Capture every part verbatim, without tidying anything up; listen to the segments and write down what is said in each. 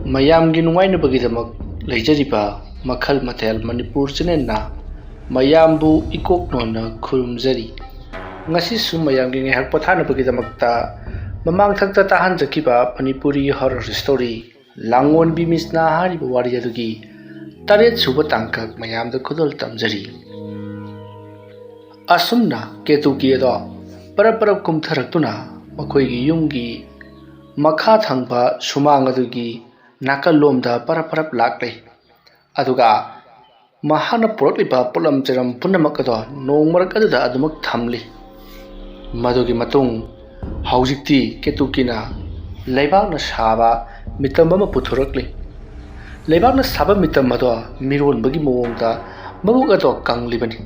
ꯃꯌꯥꯝꯒꯤ ꯅꯨꯡꯉꯥꯏꯅꯕꯒꯤꯗꯃꯛ ꯂꯩꯖꯔꯤꯕ ꯃꯈꯜ ꯃꯊꯦꯜ ꯃꯅꯤꯄꯨꯔ ꯆꯦꯅꯦꯜꯅ ꯃꯌꯥꯝꯕꯨ ꯏꯀꯣꯛ ꯅꯣꯟꯅ ꯈꯨꯔꯨꯝꯖꯔꯤ꯫ ꯉꯁꯤꯁꯨ ꯃꯌꯥꯝꯒꯤ ꯉꯥꯏꯍꯥꯛ ꯄꯣꯊꯥꯅꯕꯒꯤꯗꯃꯛꯇ ꯃꯃꯥꯡꯊꯛꯇ ꯇꯥꯍꯟꯖꯈꯤꯕ ꯃꯅꯤꯄꯨꯔꯤ ꯍꯣꯔꯔ ꯁ꯭ꯇꯣꯔꯤ ꯂꯥꯡꯑꯣꯟꯕꯤ ꯃꯤꯁꯅꯥ ꯍꯥꯏꯔꯤꯕ ꯋꯥꯔꯤ ꯑꯗꯨꯒꯤ ꯇꯔꯦꯠ ꯁꯨꯕ ꯇꯥꯡꯀꯛ ꯃꯌꯥꯝꯗ ꯈꯨꯗꯣꯜ ꯇꯝꯖꯔꯤ꯫ ꯑꯁꯨꯝꯅ ꯀꯦꯇꯨꯀꯤ ꯑꯗꯣ ꯄꯔꯞ ꯄꯔꯞ ꯀꯨꯝꯊꯔꯛꯇꯨꯅ ꯃꯈꯣꯏꯒꯤ ꯌꯨꯝꯒꯤ ꯃꯈꯥ ꯊꯪꯕ ꯁꯨꯃꯥꯡ ꯑꯗꯨꯒꯤ ꯅꯥꯀꯜꯂꯣꯝꯗ ꯄꯔꯞ ꯄꯔꯞ ꯂꯥꯛꯂꯦ꯫ ꯑꯗꯨꯒ ꯃꯍꯥꯛꯅ ꯄꯨꯔꯛꯂꯤꯕ ꯄꯣꯠꯂꯝ ꯆꯩꯔꯝ ꯄꯨꯝꯅꯃꯛ ꯑꯗꯣ ꯅꯣꯡ ꯃꯔꯛ ꯑꯗꯨꯗ ꯑꯗꯨꯃꯛ ꯊꯝꯂꯤ꯫ ꯃꯗꯨꯒꯤ ꯃꯇꯨꯡ ꯍꯧꯖꯤꯛꯇꯤ ꯀꯦꯇꯨꯀꯤꯅ ꯂꯩꯕꯥꯛꯅ ꯁꯥꯕ ꯃꯤꯇꯝ ꯑꯃ ꯄꯨꯊꯣꯔꯛꯂꯤ꯫ ꯂꯩꯕꯥꯛꯅ ꯁꯥꯕ ꯃꯤꯇꯝ ꯑꯗꯣ ꯃꯤꯔꯣꯟꯕꯒꯤ ꯃꯑꯣꯡꯗ ꯃꯕꯨꯛ ꯑꯗꯣ ꯀꯪꯂꯤꯕꯅꯤ꯫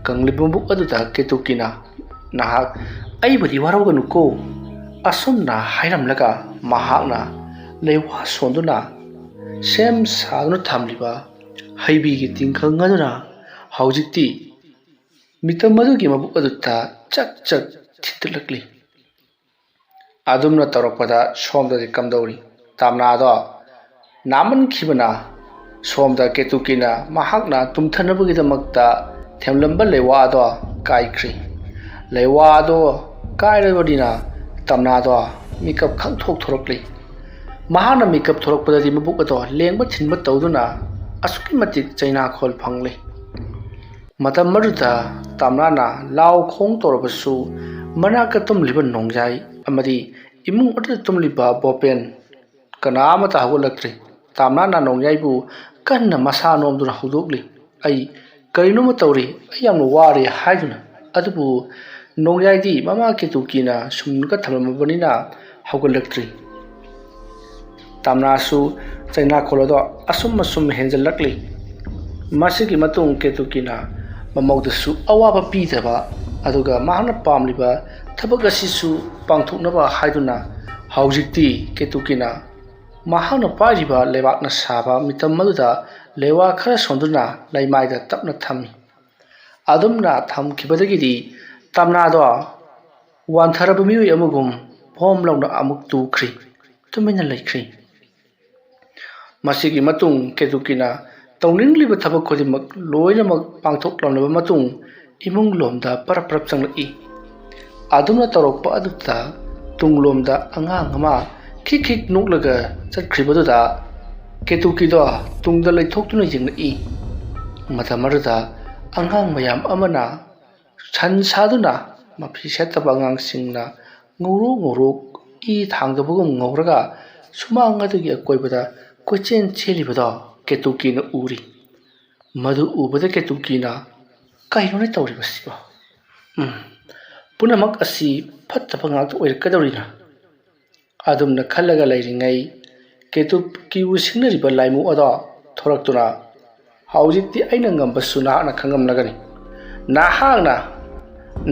ꯀꯪꯂꯤꯕ ꯃꯕꯨꯛ ꯑꯗꯨꯗ ꯀꯦꯇꯨꯀꯤꯅ, "ꯅꯍꯥꯛ ꯑꯩꯕꯨꯗꯤ ꯋꯥꯔꯧꯒꯅꯨꯀꯣ," ꯑꯁꯨꯝꯅ ꯍꯥꯏꯔꯝꯂꯒ ꯃꯍꯥꯛꯅ ꯂꯩꯋꯥ ꯁꯣꯟꯗꯨꯅ ꯁꯦꯝ ꯁꯥꯗꯨꯅ ꯊꯝꯂꯤꯕ ꯍꯩꯕꯤꯒꯤ ꯇꯤꯡꯈꯪ ꯑꯗꯨꯅ ꯍꯧꯖꯤꯛꯇꯤ ꯃꯤꯇꯝ ꯑꯗꯨꯒꯤ ꯃꯕꯨꯛ ꯑꯗꯨꯗ ꯆꯛ ꯆꯛ ꯊꯤꯟꯇꯠꯂꯛꯂꯤ꯫ ꯑꯗꯨꯝꯅ ꯇꯧꯔꯛꯄꯗ ꯁꯣꯝꯗꯗꯤ ꯀꯝꯗꯧꯔꯤ? ꯇꯥꯝꯅꯥꯗꯣ ꯅꯥꯃꯟꯈꯤꯕꯅ ꯁꯣꯝꯗ ꯀꯦꯇꯨꯀꯤꯅ ꯃꯍꯥꯛꯅ ꯇꯨꯝꯊꯅꯕꯒꯤꯗꯃꯛꯇ ꯊꯦꯝꯂꯝꯕ ꯂꯩꯋꯥꯗꯣ ꯀꯥꯏꯈ꯭ꯔꯤ꯫ ꯂꯩꯋꯥꯗꯣ ꯀꯥꯏꯔꯕꯅꯤꯅ ꯇꯥꯝꯅꯥꯗꯣ ꯃꯤꯀꯞ ꯈꯪꯊꯣꯛ ꯊꯣꯔꯛꯂꯤ꯫ ꯃꯍꯥꯛꯅ ꯃꯤꯀꯞ ꯊꯣꯔꯛꯄꯗꯗꯤ ꯃꯕꯨꯛ ꯑꯗꯣ ꯂꯦꯡꯕ ꯊꯤꯟꯕ ꯇꯧꯗꯨꯅ ꯑꯁꯨꯛꯀꯤ ꯃꯇꯤꯛ ꯆꯩꯅꯥꯈꯣꯜ ꯐꯪꯂꯤ꯫ ꯃꯇꯝ ꯑꯗꯨꯗ ꯇꯥꯝꯅꯥꯅ ꯂꯥꯎ ꯈꯣꯡ ꯇꯧꯔꯕꯁꯨ ꯃꯅꯥꯛꯇ ꯇꯨꯝꯂꯤꯕ ꯅꯣꯡꯌꯥꯏ ꯑꯃꯗꯤ ꯏꯃꯨꯡ ꯑꯗꯨꯗ ꯇꯨꯝꯂꯤꯕ ꯕꯣꯄꯦꯟ ꯀꯅꯥ ꯑꯃꯠꯇ ꯍꯧꯒꯠꯂꯛꯇ꯭ꯔꯤ꯫ ꯇꯥꯝꯅꯥꯅ ꯅꯣꯡꯌꯥꯏꯕꯨ ꯀꯟꯅ ꯃꯁꯥ ꯅꯣꯝꯗꯨꯅ ꯍꯧꯗꯣꯛꯂꯤ꯫ "ꯑꯩ ꯀꯔꯤꯅꯣꯃ ꯇꯧꯔꯤ, ꯑꯩ ꯌꯥꯝꯅ ꯋꯥꯔꯦ" ꯍꯥꯏꯗꯨꯅ꯫ ꯑꯗꯨꯕꯨ ꯅꯣꯡꯌꯥꯏꯗꯤ ꯃꯃꯥ ꯀꯦꯇꯨꯀꯤꯅ ꯁꯨꯝꯂꯒ ꯊꯝꯂꯝꯃꯕꯅꯤꯅ ꯍꯧꯒꯠꯂꯛꯇ꯭ꯔꯤ꯫ ꯇꯥꯝꯅꯥꯁꯨ ꯆꯩꯅꯥꯈꯣꯜ ꯑꯗꯣ ꯑꯁꯨꯝ ꯑꯁꯨꯝ ꯍꯦꯟꯖꯜꯂꯛꯂꯤ꯫ ꯃꯁꯤꯒꯤ ꯃꯇꯨꯡ ꯀꯦꯇꯨꯀꯤꯅ ꯃꯃꯧꯗꯁꯨ ꯑꯋꯥꯕ ꯄꯤꯗꯕ, ꯑꯗꯨꯒ ꯃꯍꯥꯛꯅ ꯄꯥꯝꯂꯤꯕ ꯊꯕꯛ ꯑꯁꯤꯁꯨ ꯄꯥꯡꯊꯣꯛꯅꯕ ꯍꯥꯏꯗꯨꯅ ꯍꯧꯖꯤꯛꯇꯤ ꯀꯦꯇꯨꯀꯤꯅ ꯃꯍꯥꯛꯅ ꯄꯥꯏꯔꯤꯕ ꯂꯩꯕꯥꯛꯅ ꯁꯥꯕ ꯃꯤꯇꯝ ꯑꯗꯨꯗ ꯂꯩꯋꯥ ꯈꯔ ꯁꯣꯟꯗꯨꯅ ꯂꯩꯃꯥꯏꯗ ꯇꯞꯅ ꯊꯝꯃꯤ꯫ ꯑꯗꯨꯝꯅ ꯊꯝꯈꯤꯕꯗꯒꯤꯗꯤ ꯇꯥꯝꯅꯥꯗꯣ ꯋꯥꯟꯊꯔꯕ ꯃꯤꯑꯣꯏ ꯑꯃꯒꯨꯝ ꯐꯣꯝ ꯂꯥꯎꯅ ꯑꯃꯨꯛ ꯇꯨꯈ꯭ꯔꯤ, ꯇꯨꯃꯤꯟꯅ ꯂꯩꯈ꯭ꯔꯤ꯫ ꯃꯁꯤꯒꯤ ꯃꯇꯨꯡ ꯀꯦꯇꯨꯀꯤꯅ ꯇꯧꯅꯤꯡꯂꯤꯕ ꯊꯕꯛ ꯈꯨꯗꯤꯡꯃꯛ ꯂꯣꯏꯅꯃꯛ ꯄꯥꯡꯊꯣꯛꯂꯝꯂꯕ ꯃꯇꯨꯡ ꯏꯃꯨꯡ ꯂꯣꯝꯗ ꯄꯔꯞ ꯄꯔꯞ ꯆꯪꯂꯛꯏ꯫ ꯑꯗꯨꯝꯅ ꯇꯧꯔꯛꯄ ꯑꯗꯨꯗ ꯇꯨꯡꯂꯣꯝꯗ ꯑꯉꯥꯡ ꯑꯃ ꯈꯤꯛ ꯈꯤꯛ ꯅꯣꯛꯂꯒ ꯆꯠꯈ꯭ꯔꯤꯕꯗꯨꯗ ꯀꯦꯇꯨꯀꯤꯗꯣ ꯇꯨꯡꯗ ꯂꯩꯊꯣꯛꯇꯨꯅ ꯌꯦꯡꯂꯛꯏ꯫ ꯃꯇꯝ ꯑꯗꯨꯗ ꯑꯉꯥꯡ ꯃꯌꯥꯝ ꯑꯃꯅ ꯁꯟ ꯁꯥꯗꯨꯅ ꯃꯐꯤ ꯁꯦꯠꯇꯕ ꯑꯉꯥꯡꯁꯤꯡꯅ ꯉꯧꯔꯣꯛ ꯉꯧꯔꯣꯛ ꯏ ꯊꯥꯡꯗꯕꯒꯨꯝ ꯉꯧꯔꯒ ꯁꯨꯃꯥꯡ ꯑꯗꯨꯒꯤ ꯑꯀꯣꯏꯕꯗ ꯀꯣꯏꯆꯦꯟ ꯆꯦꯜꯂꯤꯕꯗꯣ ꯀꯦꯇꯨꯀꯤꯅ ꯎꯔꯤ꯫ ꯃꯗꯨ ꯎꯕꯗ ꯀꯦꯇꯨꯀꯤꯅ "ꯀꯩꯅꯣꯅꯦ ꯇꯧꯔꯤꯕꯁꯤꯕꯣ? ꯎꯝ, ꯄꯨꯝꯅꯃꯛ ꯑꯁꯤ ꯐꯠꯇꯕ ꯉꯥꯛꯇ ꯑꯣꯏꯔꯛꯀꯗꯧꯔꯤꯅ?" ꯑꯗꯨꯝꯅ ꯈꯜꯂꯒ ꯂꯩꯔꯤꯉꯩ ꯀꯦꯇꯨꯀꯤꯕꯨ ꯁꯤꯡꯅꯔꯤꯕ ꯂꯥꯏꯃꯨ ꯑꯗꯣ ꯊꯣꯔꯛꯇꯨꯅ, "ꯍꯧꯖꯤꯛꯇꯤ ꯑꯩꯅ ꯉꯝꯕꯁꯨ ꯅꯍꯥꯛꯅ ꯈꯪꯉꯝꯂꯒꯅꯤ꯫ ꯅꯍꯥꯛꯅ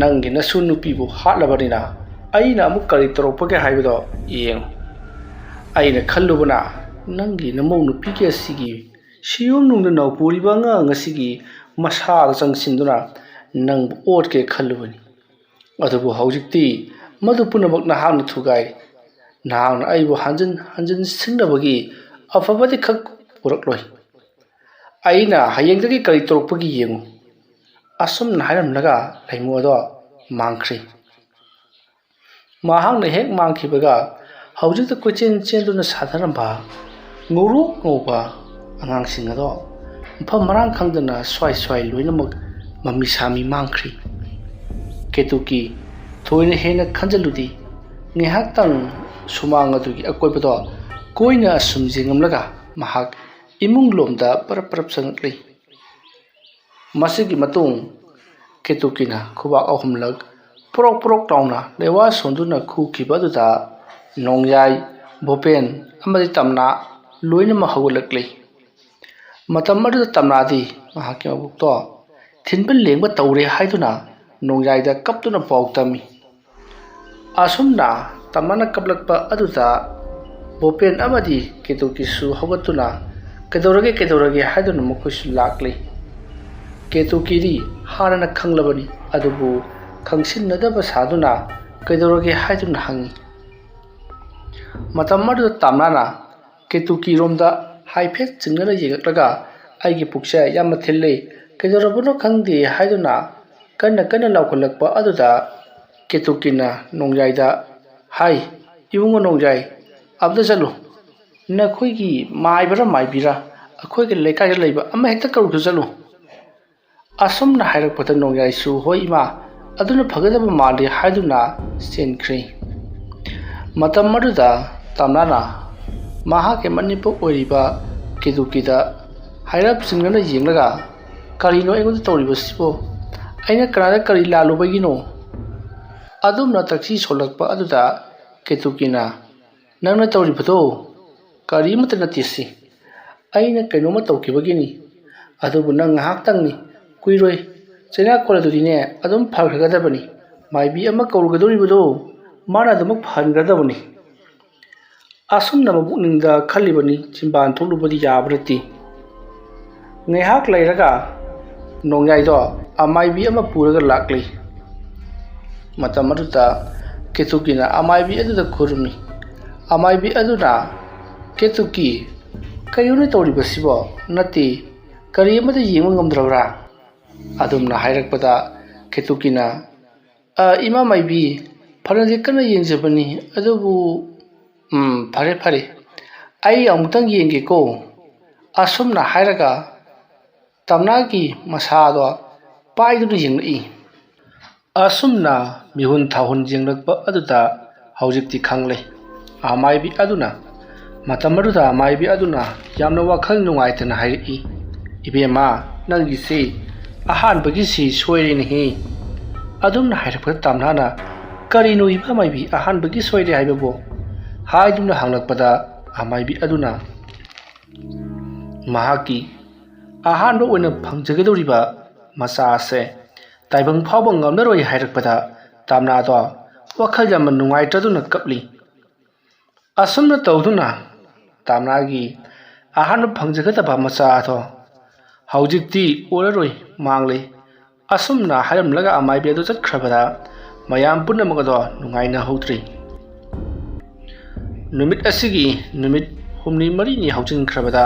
ꯅꯪꯒꯤ ꯅꯁꯨ ꯅꯨꯄꯤꯕꯨ ꯍꯥꯠꯂꯕꯅꯤꯅ ꯑꯩꯅ ꯑꯃꯨꯛ ꯀꯔꯤ ꯇꯧꯔꯛꯄꯒꯦ ꯍꯥꯏꯕꯗꯣ ꯌꯦꯡꯉꯨ꯫ ꯑꯩꯅ ꯈꯜꯂꯨꯕꯅ ꯅꯪꯒꯤ ꯅꯃꯧ ꯅꯨꯄꯤꯒꯤ ꯑꯁꯤꯒꯤ ꯁꯤꯌꯣꯝ ꯅꯨꯡꯗ ꯅꯧꯄꯨꯔꯤꯕ ꯑꯉꯥꯡ ꯑꯁꯤꯒꯤ ꯃꯁꯥꯗ ꯆꯪꯁꯤꯟꯗꯨꯅ ꯅꯪꯕꯨ ꯑꯣꯠꯀꯦ ꯈꯜꯂꯨꯕꯅꯤ꯫ ꯑꯗꯨꯕꯨ ꯍꯧꯖꯤꯛꯇꯤ ꯃꯗꯨ ꯄꯨꯝꯅꯃꯛ ꯅꯍꯥꯛꯅ ꯊꯨꯒꯥꯏꯔꯦ꯫ ꯅꯍꯥꯛꯅ ꯑꯩꯕꯨ ꯍꯟꯖꯤꯟ ꯍꯟꯖꯤꯟ ꯁꯤꯡꯅꯕꯒꯤ ꯑꯐꯕꯗꯤ ꯈꯛ ꯄꯨꯔꯛꯂꯣꯏ꯫ ꯑꯩꯅ ꯍꯌꯦꯡꯗꯒꯤ ꯀꯔꯤ ꯇꯧꯔꯛꯄꯒꯦ ꯌꯦꯡꯉꯨ꯫" ꯑꯁꯨꯝꯅ ꯍꯥꯏꯔꯝꯂꯒ ꯂꯩꯃꯨ ꯑꯗꯣ ꯃꯥꯡꯈ꯭ꯔꯦ꯫ ꯃꯍꯥꯛꯅ ꯍꯦꯛ ꯃꯥꯡꯈꯤꯕꯒ ꯍꯧꯖꯤꯛꯇ ꯀꯣꯏꯆꯦꯟ ꯆꯦꯟꯗꯨꯅ ꯁꯥꯟꯅꯔꯝꯕ ꯉꯧꯔꯣꯛ ꯉꯧꯕ ꯑꯉꯥꯡꯁꯤꯡ ꯑꯗꯣ ꯃꯐꯝ ꯃꯔꯥꯡ ꯈꯪꯗꯅ ꯁ꯭ꯋꯥꯏ ꯁ꯭ꯋꯥꯏ ꯂꯣꯏꯅꯃꯛ ꯃꯃꯤ ꯁꯥꯃꯤ ꯃꯥꯡꯈ꯭ꯔꯤ꯫ ꯀꯦꯇꯨꯀꯤ ꯊꯣꯏꯅ ꯍꯦꯟꯅ ꯈꯟꯖꯤꯜꯂꯨꯗꯦ꯫ ꯉꯥꯏꯍꯥꯛꯇꯪ ꯁꯨꯃꯥꯡ ꯑꯗꯨꯒꯤ ꯑꯀꯣꯏꯕꯗꯣ ꯀꯣꯏꯅ ꯑꯁꯨꯝ ꯌꯦꯡꯂꯝꯂꯒ ꯃꯍꯥꯛ ꯏꯃꯨꯡ ꯂꯣꯝꯗ ꯄꯔꯞ ꯄꯔꯞ ꯆꯪꯂꯛꯂꯤ꯫ ꯃꯁꯤꯒꯤ ꯃꯇꯨꯡ ꯀꯦꯇꯨꯀꯤꯅ ꯈꯨꯕꯥꯛ ꯑꯍꯨꯝꯂꯛ ꯄ꯭ꯔꯣꯛ ꯄ꯭ꯔꯣꯛ ꯂꯥꯎꯅ ꯂꯩꯋꯥ ꯁꯣꯟꯗꯨꯅ ꯈꯨꯈꯤꯕ ꯑꯗꯨꯗ ꯅꯣꯡꯌꯥꯏ, ꯚꯣꯄꯦꯟ ꯑꯃꯗꯤ ꯇꯝꯅꯥ ꯂꯣꯏꯅꯃꯛ ꯍꯧꯒꯠꯂꯛꯂꯤ꯫ ꯃꯇꯝ ꯑꯗꯨꯗ ꯇꯝꯅꯥꯗꯤ ꯃꯍꯥꯛꯀꯤ ꯃꯕꯨꯛꯇꯣ ꯊꯤꯟꯕ ꯂꯦꯡꯕ ꯇꯧꯔꯦ ꯍꯥꯏꯗꯨꯅ ꯅꯣꯡꯌꯥꯏꯗ ꯀꯞꯇꯨꯅ ꯄꯥꯎ ꯇꯝꯃꯤ꯫ ꯑꯁꯨꯝꯅ ꯇꯝꯅꯥꯅ ꯀꯞꯂꯛꯄ ꯑꯗꯨꯗ ꯚꯣꯄꯦꯟ ꯑꯃꯗꯤ ꯀꯦꯇꯨꯀꯤꯁꯨ ꯍꯧꯒꯠꯇꯨꯅ "ꯀꯩꯗꯧꯔꯒꯦ, ꯀꯩꯗꯧꯔꯒꯦ?" ꯍꯥꯏꯗꯨꯅ ꯃꯈꯣꯏꯁꯨ ꯂꯥꯛꯂꯤ꯫ ꯀꯦꯇꯨꯀꯤꯗꯤ ꯍꯥꯟꯅꯅ ꯈꯪꯂꯕꯅꯤ, ꯑꯗꯨꯕꯨ ꯈꯪꯁꯤꯟꯅꯗꯕ ꯁꯥꯗꯨꯅ "ꯀꯩꯗꯧꯔꯒꯦ?" ꯍꯥꯏꯗꯨꯅ ꯍꯪꯉꯤ꯫ ꯃꯇꯝ ꯑꯗꯨꯗ ꯇꯝꯅꯥꯅ ꯀꯦꯇꯨꯀꯤꯔꯣꯝꯗ ꯍꯥꯏꯐꯦꯠ ꯆꯤꯡꯅꯅ ꯌꯦꯡꯂꯛꯂꯒ ꯑꯩꯒꯤ ꯄꯨꯛꯁꯦ ꯌꯥꯝꯅ ꯊꯤꯜꯂꯤ, ꯀꯩꯗꯧꯔꯕꯅꯣ ꯈꯪꯗꯦ ꯍꯥꯏꯗꯨꯅ ꯀꯟꯅ ꯀꯟꯅ ꯂꯥꯎꯈꯠꯂꯛꯄ ꯑꯗꯨꯗ ꯀꯦꯇꯨꯀꯤꯅ ꯅꯣꯡꯌꯥꯏꯗ ꯍꯥꯏ, "ꯏꯕꯨꯡꯉꯣ ꯅꯣꯡꯌꯥꯏ, ꯑꯝꯇ ꯆꯠꯂꯨ꯫ ꯅꯈꯣꯏꯒꯤ ꯃꯥꯏꯕꯔ ꯃꯥꯏꯕꯤꯔ ꯑꯩꯈꯣꯏꯒꯤ ꯂꯩꯀꯥꯏꯗ ꯂꯩꯕ ꯑꯃ ꯍꯦꯛꯇ ꯀꯧꯔꯨꯆꯣ ꯆꯠꯂꯨ꯫" ꯑꯁꯨꯝꯅ ꯍꯥꯏꯔꯛꯄꯗ ꯅꯣꯡꯌꯥꯏꯁꯨ "ꯍꯣꯏ ꯏꯃꯥ, ꯑꯗꯨꯅ ꯐꯒꯗꯕ ꯃꯥꯜꯂꯤ" ꯍꯥꯏꯗꯨꯅ ꯆꯦꯟꯈ꯭ꯔꯦ꯫ ꯃꯇꯝ ꯑꯗꯨꯗ ꯇꯝꯅꯥꯅ ꯃꯍꯥꯛꯀꯤ ꯃꯅꯦꯝꯄꯣꯛ ꯑꯣꯏꯔꯤꯕ ꯀꯦꯇꯨꯀꯤꯗ ꯍꯥꯏꯔꯞ ꯆꯤꯡꯅꯅ ꯌꯦꯡꯂꯒ, "ꯀꯔꯤꯅꯣ ꯑꯩꯉꯣꯟꯗ ꯇꯧꯔꯤꯕꯁꯤꯕꯣ? ꯑꯩꯅ ꯀꯅꯥꯗ ꯀꯔꯤ ꯂꯥꯜꯂꯨꯕꯒꯤꯅꯣ?" ꯑꯗꯨꯝꯅ ꯇꯛꯁꯤ ꯁꯣꯜꯂꯛꯄ ꯑꯗꯨꯗ ꯀꯦꯇꯨꯀꯤꯅ, "ꯅꯪꯅ ꯇꯧꯔꯤꯕꯗꯣ ꯀꯔꯤꯃꯠꯇ ꯅꯠꯇꯦ ꯁꯤ꯫ ꯑꯩꯅ ꯀꯩꯅꯣꯝꯃ ꯇꯧꯈꯤꯕꯒꯤꯅꯤ꯫ ꯑꯗꯨꯕꯨ ꯅꯪ ꯉꯥꯏꯍꯥꯛꯇꯪꯅꯤ, ꯀꯨꯏꯔꯣꯏ꯫ ꯆꯩꯅꯥ ꯈꯣꯠꯂꯗꯨꯗꯤꯅꯦ ꯑꯗꯨꯝ ꯐꯈ꯭ꯔꯒꯗꯕꯅꯤ꯫ ꯃꯥꯏꯕꯤ ꯑꯃ ꯀꯧꯔꯨꯒꯗꯧꯔꯤꯕꯗꯣ ꯃꯥꯅ ꯑꯗꯨꯃꯛ ꯐꯍꯟꯒꯗꯕꯅꯤ꯫" ꯑꯁꯨꯝꯅ ꯃꯄꯨꯛꯅꯤꯡꯗ ꯈꯜꯂꯤꯕꯅꯤ, ꯆꯤꯟꯕꯥꯟ ꯊꯣꯛꯂꯨꯕꯗꯤ ꯌꯥꯕ ꯅꯠꯇꯦ꯫ ꯉꯥꯏꯍꯥꯛ ꯂꯩꯔꯒ ꯅꯣꯡꯌꯥꯏꯗꯣ ꯑꯃꯥꯏꯕꯤ ꯑꯃ ꯄꯨꯔꯒ ꯂꯥꯛꯂꯤ꯫ ꯃꯇꯝ ꯑꯗꯨꯗ ꯀꯦꯇꯨꯀꯤꯅ ꯑꯃꯥꯏꯕꯤ ꯑꯗꯨꯗ ꯈꯨꯔꯨꯝꯃꯤ꯫ ꯑꯃꯥꯏꯕꯤ ꯑꯗꯨꯅ, "ꯀꯦꯇꯨꯀꯤ, ꯀꯔꯤꯅꯣ ꯇꯧꯔꯤꯕꯁꯤꯕꯣ? ꯅꯠꯇꯦ, ꯀꯔꯤ ꯑꯃꯠꯇ ꯌꯦꯡꯕ ꯉꯝꯗ꯭ꯔꯕ꯭ꯔꯥ?" ꯑꯗꯨꯝꯅ ꯍꯥꯏꯔꯛꯄꯗ ꯀꯦꯇꯨꯀꯤꯅ, "ꯑ, ꯏꯃꯥ ꯃꯥꯏꯕꯤ, ꯐꯅꯗꯤ ꯀꯟꯅ ꯌꯦꯡꯖꯕꯅꯤ, ꯑꯗꯨꯕꯨ, ꯎꯝ, ꯐꯔꯦ, ꯐꯔꯦ, ꯑꯩ ꯑꯃꯨꯛꯇꯪ ꯌꯦꯡꯒꯦꯀꯣ꯫" ꯑꯁꯨꯝꯅ ꯍꯥꯏꯔꯒ ꯇꯝꯅꯥꯒꯤ ꯃꯁꯥꯗꯣ ꯄꯥꯏꯗꯨꯅ ꯌꯦꯡꯂꯛꯏ꯫ ꯑꯁꯨꯝꯅ ꯃꯤꯍꯨꯟ ꯊꯥꯍꯨꯟ ꯌꯦꯡꯂꯛꯄ ꯑꯗꯨꯗ ꯍꯧꯖꯤꯛꯇꯤ ꯈꯪꯂꯦ꯫ ꯑꯃꯥꯏꯕꯤ ꯑꯗꯨꯅ, ꯃꯇꯝ ꯑꯗꯨꯗ ꯑꯃꯥꯏꯕꯤ ꯑꯗꯨꯅ ꯌꯥꯝꯅ ꯋꯥꯈꯜ ꯅꯨꯡꯉꯥꯏꯇꯅ ꯍꯥꯏꯔꯛꯏ, "ꯏꯕꯦꯝꯃ, ꯅꯪꯒꯤꯁꯤ ꯑꯍꯥꯟꯕꯒꯤꯁꯤ ꯁꯣꯏꯔꯦꯅꯦꯍꯦ꯫" ꯑꯗꯨꯝꯅ ꯍꯥꯏꯔꯛꯄꯗ ꯇꯝꯅꯥꯅ, "ꯀꯔꯤꯅꯣ ꯏꯃꯥ ꯃꯥꯏꯕꯤ, ꯑꯍꯥꯟꯕꯒꯤ ꯁꯣꯏꯔꯦ ꯍꯥꯏꯕꯕꯨ?" ꯍꯥꯏꯗꯨꯅ ꯍꯪꯂꯛꯄꯗ ꯑꯃꯥꯏꯕꯤ ꯑꯗꯨꯅ, ꯃꯍꯥꯛꯀꯤ ꯑꯍꯥꯟꯕ ꯑꯣꯏꯅ ꯐꯪꯖꯒꯗꯧꯔꯤꯕ ꯃꯆꯥ ꯑꯁꯦ ꯇꯥꯏꯕꯪ ꯐꯥꯎꯕ ꯉꯝꯂꯔꯣꯏ ꯍꯥꯏꯔꯛꯄꯗ ꯇꯝꯅꯥꯗꯣ ꯋꯥꯈꯜ ꯌꯥꯝꯅ ꯅꯨꯡꯉꯥꯏꯇ꯭ꯔꯗꯨꯅ ꯀꯞꯂꯤ꯫ ꯑꯁꯨꯝꯅ ꯇꯧꯗꯨꯅ ꯇꯝꯅꯥꯒꯤ ꯑꯍꯥꯟꯕ ꯐꯪꯖꯒꯗꯕ ꯃꯆꯥ ꯑꯗꯣ ꯍꯧꯖꯤꯛꯇꯤ ꯑꯣꯏꯔꯔꯣꯏ, ꯃꯥꯡꯂꯦ꯫ ꯑꯁꯨꯝꯅ ꯍꯥꯏꯔꯝꯂꯒ ꯑꯃꯥꯏꯕꯤ ꯑꯗꯨ ꯆꯠꯈ꯭ꯔꯕꯗ ꯃꯌꯥꯝ ꯄꯨꯝꯅꯃꯛ ꯑꯗꯣ ꯅꯨꯡꯉꯥꯏꯅ ꯍꯧꯗ꯭ꯔꯤ꯫ ꯅꯨꯃꯤꯠ ꯑꯁꯤꯒꯤ ꯅꯨꯃꯤꯠ ꯍꯨꯝꯅꯤ ꯃꯔꯤꯅꯤ ꯍꯧꯖꯤꯟꯈ꯭ꯔꯕꯗ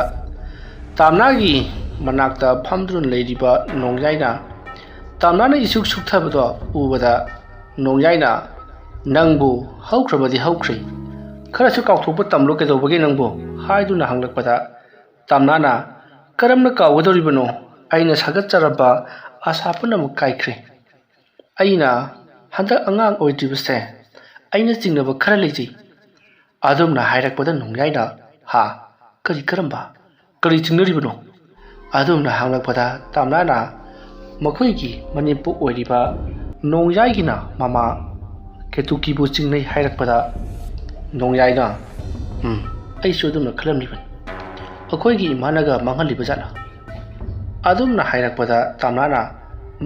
ꯇꯥꯝꯅꯥꯒꯤ ꯃꯅꯥꯛꯇ ꯐꯝꯗꯨꯅ ꯂꯩꯔꯤꯕ ꯅꯣꯡꯌꯥꯏꯅ ꯇꯥꯝꯅꯥꯅ ꯏꯁꯨꯛ ꯁꯨꯛꯊꯕꯗꯣ ꯎꯕꯗ ꯅꯣꯡꯌꯥꯏꯅ "ꯅꯪꯕꯨ ꯍꯧꯈ꯭ꯔꯕꯗꯤ ꯍꯧꯈ꯭ꯔꯦ, ꯈꯔꯁꯨ ꯀꯥꯎꯊꯣꯛꯄ ꯇꯝꯂꯣ, ꯀꯩꯗꯧꯕꯒꯦ ꯅꯪꯕꯨ?" ꯍꯥꯏꯗꯨꯅ ꯍꯪꯂꯛꯄꯗ ꯇꯥꯝꯅꯥꯅ "ꯀꯔꯝꯅ ꯀꯥꯎꯒꯗꯧꯔꯤꯕꯅꯣ? ꯑꯩꯅ ꯁꯥꯒꯠꯆꯔꯝꯕ ꯑꯁꯥ ꯄꯨꯝꯅꯃꯛ ꯀꯥꯏꯈ꯭ꯔꯦ꯫ ꯑꯩꯅ ꯍꯟꯗꯛ ꯑꯉꯥꯡ ꯑꯣꯏꯗ꯭ꯔꯤꯕꯁꯦ ꯑꯩꯅ ꯆꯤꯡꯅꯕ ꯈꯔ ꯂꯩꯖꯩ꯫" ꯑꯗꯨꯝꯅ ꯍꯥꯏꯔꯛꯄꯗ ꯅꯣꯡꯌꯥꯏꯅ "ꯍꯥ? ꯀꯔꯤ, ꯀꯔꯝꯕ? ꯀꯔꯤ ꯆꯤꯡꯅꯔꯤꯕꯅꯣ?" ꯑꯗꯨꯝꯅ ꯍꯪꯂꯛꯄꯗ ꯇꯥꯝꯅꯥꯅ ꯃꯈꯣꯏꯒꯤ ꯃꯅꯦꯝꯄꯣꯛ ꯑꯣꯏꯔꯤꯕ ꯅꯣꯡꯌꯥꯏꯒꯤꯅ ꯃꯃꯥ ꯀꯦꯇꯨꯀꯤꯕꯨ ꯆꯤꯡꯅꯩ ꯍꯥꯏꯔꯛꯄꯗ ꯅꯣꯡꯌꯥꯏꯅ "ꯎꯝ, ꯑꯩꯁꯨ ꯑꯗꯨꯝꯅ ꯈꯜꯂꯝꯂꯤꯕꯅꯤ꯫ ꯑꯩꯈꯣꯏꯒꯤ ꯏꯃꯥꯅꯒ ꯃꯥꯡꯍꯜꯂꯤꯕ ꯖꯥꯠꯂꯥ?" ꯑꯗꯨꯝꯅ ꯍꯥꯏꯔꯛꯄꯗ ꯇꯥꯝꯅꯥꯅ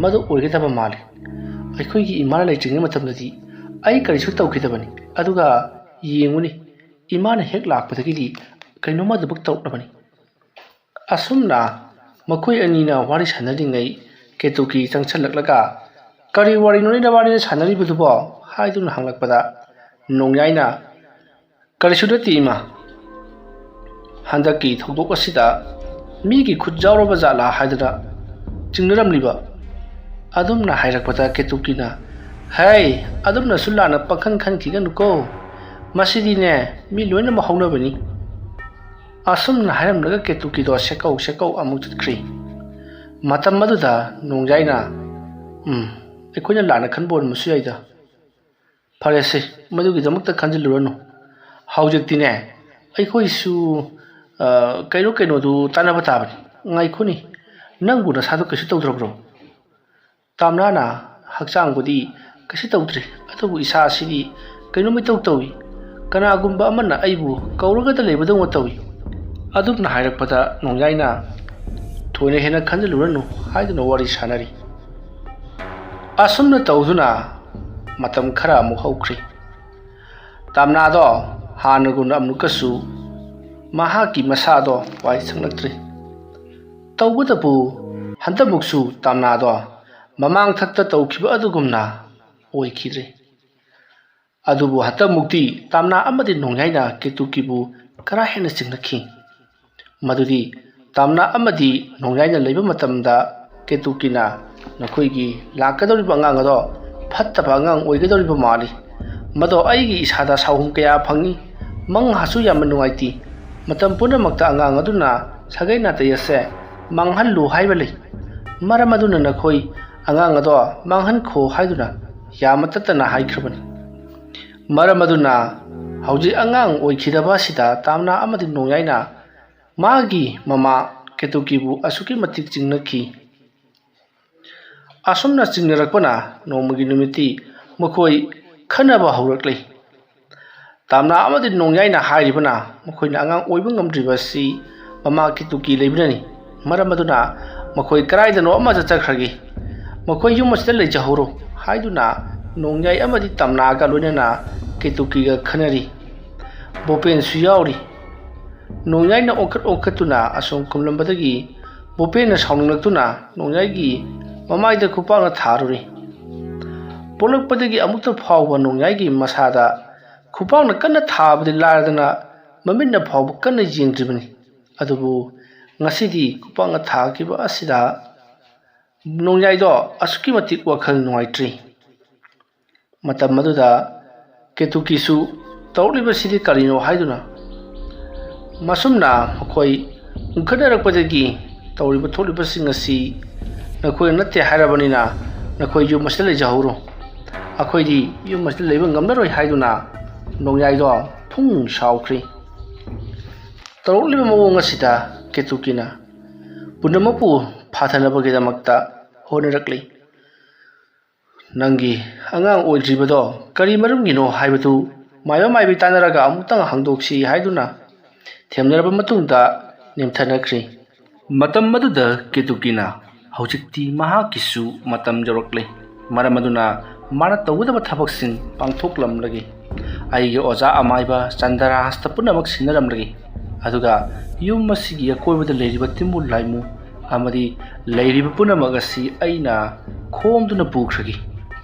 "ꯃꯗꯨ ꯑꯣꯏꯒꯗꯕ ꯃꯥꯜꯂꯤ꯫ ꯑꯩꯈꯣꯏꯒꯤ ꯏꯃꯥꯅ ꯂꯩꯇ꯭ꯔꯤꯉꯩ ꯃꯇꯝꯗꯗꯤ ꯑꯩ ꯀꯔꯤꯁꯨ ꯇꯧꯈꯤꯗꯕꯅꯤ꯫ ꯑꯗꯨꯒ ꯌꯦꯡꯉꯨꯅꯤ, ꯏꯃꯥꯅ ꯍꯦꯛ ꯂꯥꯛꯄꯗꯒꯤꯗꯤ ꯀꯩꯅꯣꯝꯃ ꯑꯗꯨꯃꯛ ꯇꯧꯔꯛꯂꯕꯅꯤ꯫" ꯑꯁꯨꯝꯅ ꯃꯈꯣꯏ ꯑꯅꯤꯅ ꯋꯥꯔꯤ ꯁꯥꯟꯅꯔꯤꯉꯩ ꯀꯦꯇꯨꯀꯤ ꯆꯪꯁꯜꯂꯛꯂꯒ "ꯀꯔꯤ ꯋꯥꯔꯤꯅꯣꯅꯦ ꯅꯕꯥꯅꯤꯅ ꯁꯥꯟꯅꯔꯤꯕꯗꯨꯕꯣ?" ꯍꯥꯏꯗꯨꯅ ꯍꯪꯂꯛꯄꯗ ꯅꯣꯡꯌꯥꯏꯅ "ꯀꯔꯤꯁꯨ ꯅꯠꯇꯦ ꯏꯃꯥ, ꯍꯟꯗꯛꯀꯤ ꯊꯧꯗꯣꯛ ꯑꯁꯤꯗ ꯃꯤꯒꯤ ꯈꯨꯠ ꯌꯥꯎꯔꯕ ꯖꯥꯠꯂꯥ ꯍꯥꯏꯗꯅ ꯆꯤꯡꯅꯔꯝꯂꯤꯕ꯫" ꯑꯗꯨꯝꯅ ꯍꯥꯏꯔꯛꯄꯗ ꯀꯦꯇꯨꯀꯤꯅ "ꯍꯩ, ꯑꯗꯨꯝꯅꯁꯨ ꯂꯥꯟꯅ ꯄꯪꯈꯟ ꯈꯟꯈꯤꯒꯅꯨꯀꯣ, ꯃꯁꯤꯗꯤꯅꯦ ꯃꯤ ꯂꯣꯏꯅꯃꯛ ꯍꯧꯅꯕꯅꯤ꯫" ꯑꯁꯨꯝꯅ ꯍꯥꯏꯔꯝꯂꯒ ꯀꯦꯇꯨꯀꯤꯗꯣ ꯁꯦꯀꯧ ꯁꯦꯀꯧ ꯑꯃꯨꯛ ꯆꯠꯈ꯭ꯔꯤ꯫ ꯃꯇꯝ ꯑꯗꯨꯗ ꯅꯣꯡꯌꯥꯏꯅ "ꯎꯝ, ꯑꯩꯈꯣꯏꯅ ꯂꯥꯟꯅ ꯈꯟꯕ ꯑꯣꯏꯔꯝꯕꯁꯨ ꯌꯥꯏꯗ꯫ ꯐꯔꯦꯁꯦ, ꯃꯗꯨꯒꯤꯗꯃꯛꯇ ꯈꯟꯖꯤꯜꯂꯨꯔꯅꯨ꯫ ꯍꯧꯖꯤꯛꯇꯤꯅꯦ ꯑꯩꯈꯣꯏꯁꯨ, ꯑ, ꯀꯩꯅꯣ ꯀꯩꯅꯣꯗꯨ ꯇꯥꯟꯅꯕ ꯇꯥꯕꯅꯤ꯫ ꯉꯥꯏꯈꯣꯅꯤ, ꯅꯪꯕꯨ ꯅꯁꯥꯗꯣ ꯀꯩꯁꯨ ꯇꯧꯗ꯭ꯔꯕ꯭ꯔꯣ?" ꯇꯥꯝꯅꯥꯅ "ꯍꯛꯆꯥꯡꯕꯨꯗꯤ ꯀꯩꯁꯨ ꯇꯧꯗ꯭ꯔꯤ, ꯑꯗꯨꯕꯨ ꯏꯁꯥ ꯑꯁꯤꯗꯤ ꯀꯩꯅꯣꯝ ꯏꯇꯧ ꯇꯧꯏ꯫ ꯀꯅꯥꯒꯨꯝꯕ ꯑꯃꯅ ꯑꯩꯕꯨ ꯀꯧꯔꯒꯗ ꯂꯩꯕꯗꯧꯅ ꯇꯧꯏ꯫" ꯑꯗꯨꯝꯅ ꯍꯥꯏꯔꯛꯄꯗ ꯅꯣꯡꯌꯥꯏꯅ "ꯊꯣꯏꯅ ꯍꯦꯟꯅ ꯈꯟꯖꯤꯜꯂꯨꯔꯅꯨ" ꯍꯥꯏꯗꯨꯅ ꯋꯥꯔꯤ ꯁꯥꯟꯅꯔꯤ꯫ ꯑꯁꯨꯝꯅ ꯇꯧꯗꯨꯅ ꯃꯇꯝ ꯈꯔ ꯑꯃꯨꯛ ꯍꯧꯈ꯭ꯔꯤ꯫ ꯇꯥꯝꯅꯥꯗꯣ ꯍꯥꯟꯅꯒꯨꯝꯅ ꯑꯃꯨꯛꯀꯁꯨ ꯃꯍꯥꯛꯀꯤ ꯃꯁꯥꯗꯣ ꯋꯥꯏ ꯁꯪꯂꯛꯇ꯭ꯔꯤ꯫ ꯇꯧꯕꯇꯕꯨ ꯍꯟꯗꯛꯃꯨꯛꯁꯨ ꯇꯥꯝꯅꯥꯗꯣ ꯃꯃꯥꯡ ꯊꯛꯇ ꯇꯧꯈꯤꯕ ꯑꯗꯨꯒꯨꯝꯅ ꯑꯣꯏꯈꯤꯗ꯭ꯔꯦ꯫ ꯑꯗꯨꯕꯨ ꯍꯟꯗꯛꯃꯨꯛꯇꯤ ꯇꯥꯝꯅꯥ ꯑꯃꯗꯤ ꯅꯣꯡꯌꯥꯏꯅ ꯀꯦꯇꯨꯀꯤꯕꯨ ꯀꯔꯥ ꯍꯦꯟꯅ ꯆꯤꯡꯅꯈꯤ꯫ ꯃꯗꯨꯗꯤ ꯇꯥꯝꯅꯥ ꯑꯃꯗꯤ ꯅꯣꯡꯌꯥꯏꯅ ꯂꯩꯕ ꯃꯇꯝꯗ ꯀꯦꯇꯨꯀꯤꯅ ꯅꯈꯣꯏꯒꯤ ꯂꯥꯛꯀꯗꯧꯔꯤꯕ ꯑꯉꯥꯡ ꯑꯗꯣ ꯐꯠꯇꯕ ꯑꯉꯥꯡ ꯑꯣꯏꯒꯗꯧꯔꯤꯕ ꯃꯥꯜꯂꯤ꯫ ꯃꯗꯣ ꯑꯩꯒꯤ ꯏꯁꯥꯗ ꯁꯥꯎꯍꯨꯝ ꯀꯌꯥ ꯐꯪꯏ꯫ ꯃꯪꯍꯥꯁꯨ ꯌꯥꯝꯅ ꯅꯨꯡꯉꯥꯏꯇꯦ꯫ ꯃꯇꯝ ꯄꯨꯝꯅꯃꯛꯇ ꯑꯉꯥꯡ ꯑꯗꯨꯅ ꯁꯥꯒꯩ ꯅꯥꯇꯩ ꯑꯁꯦ ꯃꯥꯡꯍꯜꯂꯨ ꯍꯥꯏꯕ ꯂꯩ꯫ ꯃꯔꯝ ꯑꯗꯨꯅ ꯅꯈꯣꯏ ꯑꯉꯥꯡ ꯑꯗꯣ ꯃꯥꯡꯍꯟꯈꯣ ꯍꯥꯏꯗꯨꯅ ꯌꯥꯝꯅ ꯇꯠꯇꯅ ꯍꯥꯏꯈ꯭ꯔꯕꯅꯤ꯫ ꯃꯔꯝ ꯑꯗꯨꯅ ꯍꯧꯖꯤꯛ ꯑꯉꯥꯡ ꯑꯣꯏꯈꯤꯗꯕ ꯑꯁꯤꯗ ꯇꯥꯝꯅꯥ ꯑꯃꯗꯤ ꯅꯣꯡꯌꯥꯏꯅ ꯃꯥꯒꯤ ꯃꯃꯥ ꯀꯦꯇꯨꯀꯤꯕꯨ ꯑꯁꯨꯛꯀꯤ ꯃꯇꯤꯛ ꯆꯤꯡꯅꯈꯤ꯫ ꯑꯁꯨꯝꯅ ꯆꯤꯡꯅꯔꯛꯄꯅ ꯅꯣꯡꯃꯒꯤ ꯅꯨꯃꯤꯠꯇꯤ ꯃꯈꯣꯏ ꯈꯟꯅꯕ ꯍꯧꯔꯛꯂꯤ꯫ ꯇꯥꯝꯅꯥ ꯑꯃꯗꯤ ꯅꯣꯡꯌꯥꯏꯅ ꯍꯥꯏꯔꯤꯕꯅ ꯃꯈꯣꯏꯅ ꯑꯉꯥꯡ ꯑꯣꯏꯕ ꯉꯝꯗ꯭ꯔꯤꯕ ꯑꯁꯤ ꯃꯃꯥ ꯀꯦꯇꯨꯀꯤ ꯂꯩꯕꯅꯅꯤ꯫ ꯃꯔꯝ ꯑꯗꯨꯅ ꯃꯈꯣꯏ ꯀꯗꯥꯏꯗꯅꯣ ꯑꯃ ꯆꯠꯆꯈ꯭ꯔꯒꯦ, ꯃꯈꯣꯏ ꯌꯨꯝ ꯑꯁꯤꯗ ꯂꯩꯖꯍꯧꯔꯣ ꯍꯥꯏꯗꯨꯅ ꯅꯣꯡꯌꯥꯏ ꯑꯃꯗꯤ ꯇꯥꯝꯅꯥꯒ ꯂꯣꯏꯅꯅ ꯀꯦꯇꯨꯀꯤꯒ ꯈꯟꯅꯔꯤ꯫ ꯕꯣꯄꯦꯟꯁꯨ ꯌꯥꯎꯔꯤ꯫ ꯅꯣꯡꯌꯥꯏꯅ ꯑꯣꯟꯈꯠ ꯑꯣꯟꯈꯠꯇꯨꯅ ꯑꯁꯨꯝ ꯈꯨꯝꯂꯝꯕꯗꯒꯤ ꯕꯣꯄꯦꯟꯅ ꯁꯥꯎꯅꯤꯡꯂꯛꯇꯨꯅ ꯅꯣꯡꯌꯥꯏꯒꯤ ꯃꯃꯥꯏꯗ ꯈꯨꯄꯥꯛꯅ ꯊꯥꯔꯨꯔꯤ꯫ ꯄꯣꯛꯂꯛꯄꯗꯒꯤ ꯑꯃꯨꯛꯇ ꯐꯥꯎꯕ ꯅꯣꯡꯌꯥꯏꯒꯤ ꯃꯁꯥꯗ ꯈꯨꯄꯥꯛꯅ ꯀꯟꯅ ꯊꯥꯕꯗꯤ ꯂꯥꯏꯔꯗꯅ ꯃꯃꯤꯠꯅ ꯐꯥꯎꯕ ꯀꯟꯅ ꯌꯦꯡꯗ꯭ꯔꯤꯕꯅꯤ꯫ ꯑꯗꯨꯕꯨ ꯉꯁꯤꯗꯤ ꯈꯨꯄꯥꯛꯅ ꯊꯥꯈꯤꯕ ꯑꯁꯤꯗ ꯅꯣꯡꯌꯥꯏꯗꯣ ꯑꯁꯨꯛꯀꯤ ꯃꯇꯤꯛ ꯋꯥꯈꯜ ꯅꯨꯡꯉꯥꯏꯇ꯭ꯔꯤ꯫ ꯃꯇꯝ ꯑꯗꯨꯗ ꯀꯦꯇꯨꯀꯤꯁꯨ ꯇꯧꯔꯛꯂꯤꯕꯁꯤꯗꯤ ꯀꯔꯤꯅꯣ ꯍꯥꯏꯗꯨꯅ ꯃꯁꯨꯝꯅ ꯃꯈꯣꯏ ꯎꯪꯈꯠꯅꯔꯛꯄꯗꯒꯤ ꯇꯧꯔꯤꯕ ꯊꯣꯛꯂꯤꯕꯁꯤꯡ ꯑꯁꯤ ꯅꯈꯣꯏꯅ ꯅꯠꯇꯦ ꯍꯥꯏꯔꯕꯅꯤꯅ ꯅꯈꯣꯏ ꯌꯨꯝ ꯑꯁꯤꯗ ꯂꯩꯖꯍꯧꯔꯣ꯫ ꯑꯩꯈꯣꯏꯗꯤ ꯌꯨꯝ ꯑꯁꯤꯗ ꯂꯩꯕ ꯉꯝꯂꯔꯣꯏ ꯍꯥꯏꯗꯨꯅ ꯅꯣꯡꯌꯥꯏꯗꯣ ꯐꯨꯡ ꯁꯥꯎꯈ꯭ꯔꯤ꯫ ꯇꯧꯔꯛꯂꯤꯕ ꯃꯑꯣꯡ ꯑꯁꯤꯗ ꯀꯦꯇꯨꯀꯤꯅ ꯄꯨꯝꯅꯃꯛꯄꯨ ꯐꯥꯊꯅꯕꯒꯤꯗꯃꯛꯇ ꯍꯣꯠꯅꯔꯛꯂꯤ꯫ ꯅꯪꯒꯤ ꯑꯉꯥꯡ ꯑꯣꯏꯗ꯭ꯔꯤꯕꯗꯣ ꯀꯔꯤ ꯃꯔꯝꯒꯤꯅꯣ ꯍꯥꯏꯕꯗꯨ ꯃꯥꯏꯕ ꯃꯥꯏꯕꯤ ꯇꯥꯟꯅꯔꯒ ꯑꯃꯨꯛꯇꯪ ꯍꯪꯗꯣꯛꯁꯤ ꯍꯥꯏꯗꯨꯅ ꯊꯦꯝꯅꯔꯕ ꯃꯇꯨꯡꯗ ꯅꯦꯝꯊꯅꯈ꯭ꯔꯤ꯫ ꯃꯇꯝ ꯑꯗꯨꯗ ꯀꯦꯇꯨꯀꯤꯅ ꯍꯧꯖꯤꯛꯇꯤ ꯃꯍꯥꯛꯀꯤꯁꯨ ꯃꯇꯝ ꯌꯧꯔꯛꯂꯦ꯫ ꯃꯔꯝ ꯑꯗꯨꯅ ꯃꯥꯅ ꯇꯧꯒꯗꯕ ꯊꯕꯛꯁꯤꯡ ꯄꯥꯡꯊꯣꯛꯂꯝꯂꯒꯦ꯫ ꯑꯩꯒꯤ ꯑꯣꯖꯥ ꯑꯃꯥꯏꯕ ꯆꯟꯗ꯭ꯔꯍꯥꯁꯇ ꯄꯨꯝꯅꯃꯛ ꯁꯤꯟꯅꯔꯝꯂꯒꯦ꯫ ꯑꯗꯨꯒ ꯌꯨꯝ ꯑꯁꯤꯒꯤ ꯑꯀꯣꯏꯕꯗ ꯂꯩꯔꯤꯕ ꯇꯤꯟꯃꯨ ꯂꯥꯏꯃꯨ ꯑꯃꯗꯤ ꯂꯩꯔꯤꯕ ꯄꯨꯝꯅꯃꯛ ꯑꯁꯤ ꯑꯩꯅ ꯈꯣꯝꯗꯨꯅ ꯄꯨꯈ꯭ꯔꯒꯦ꯫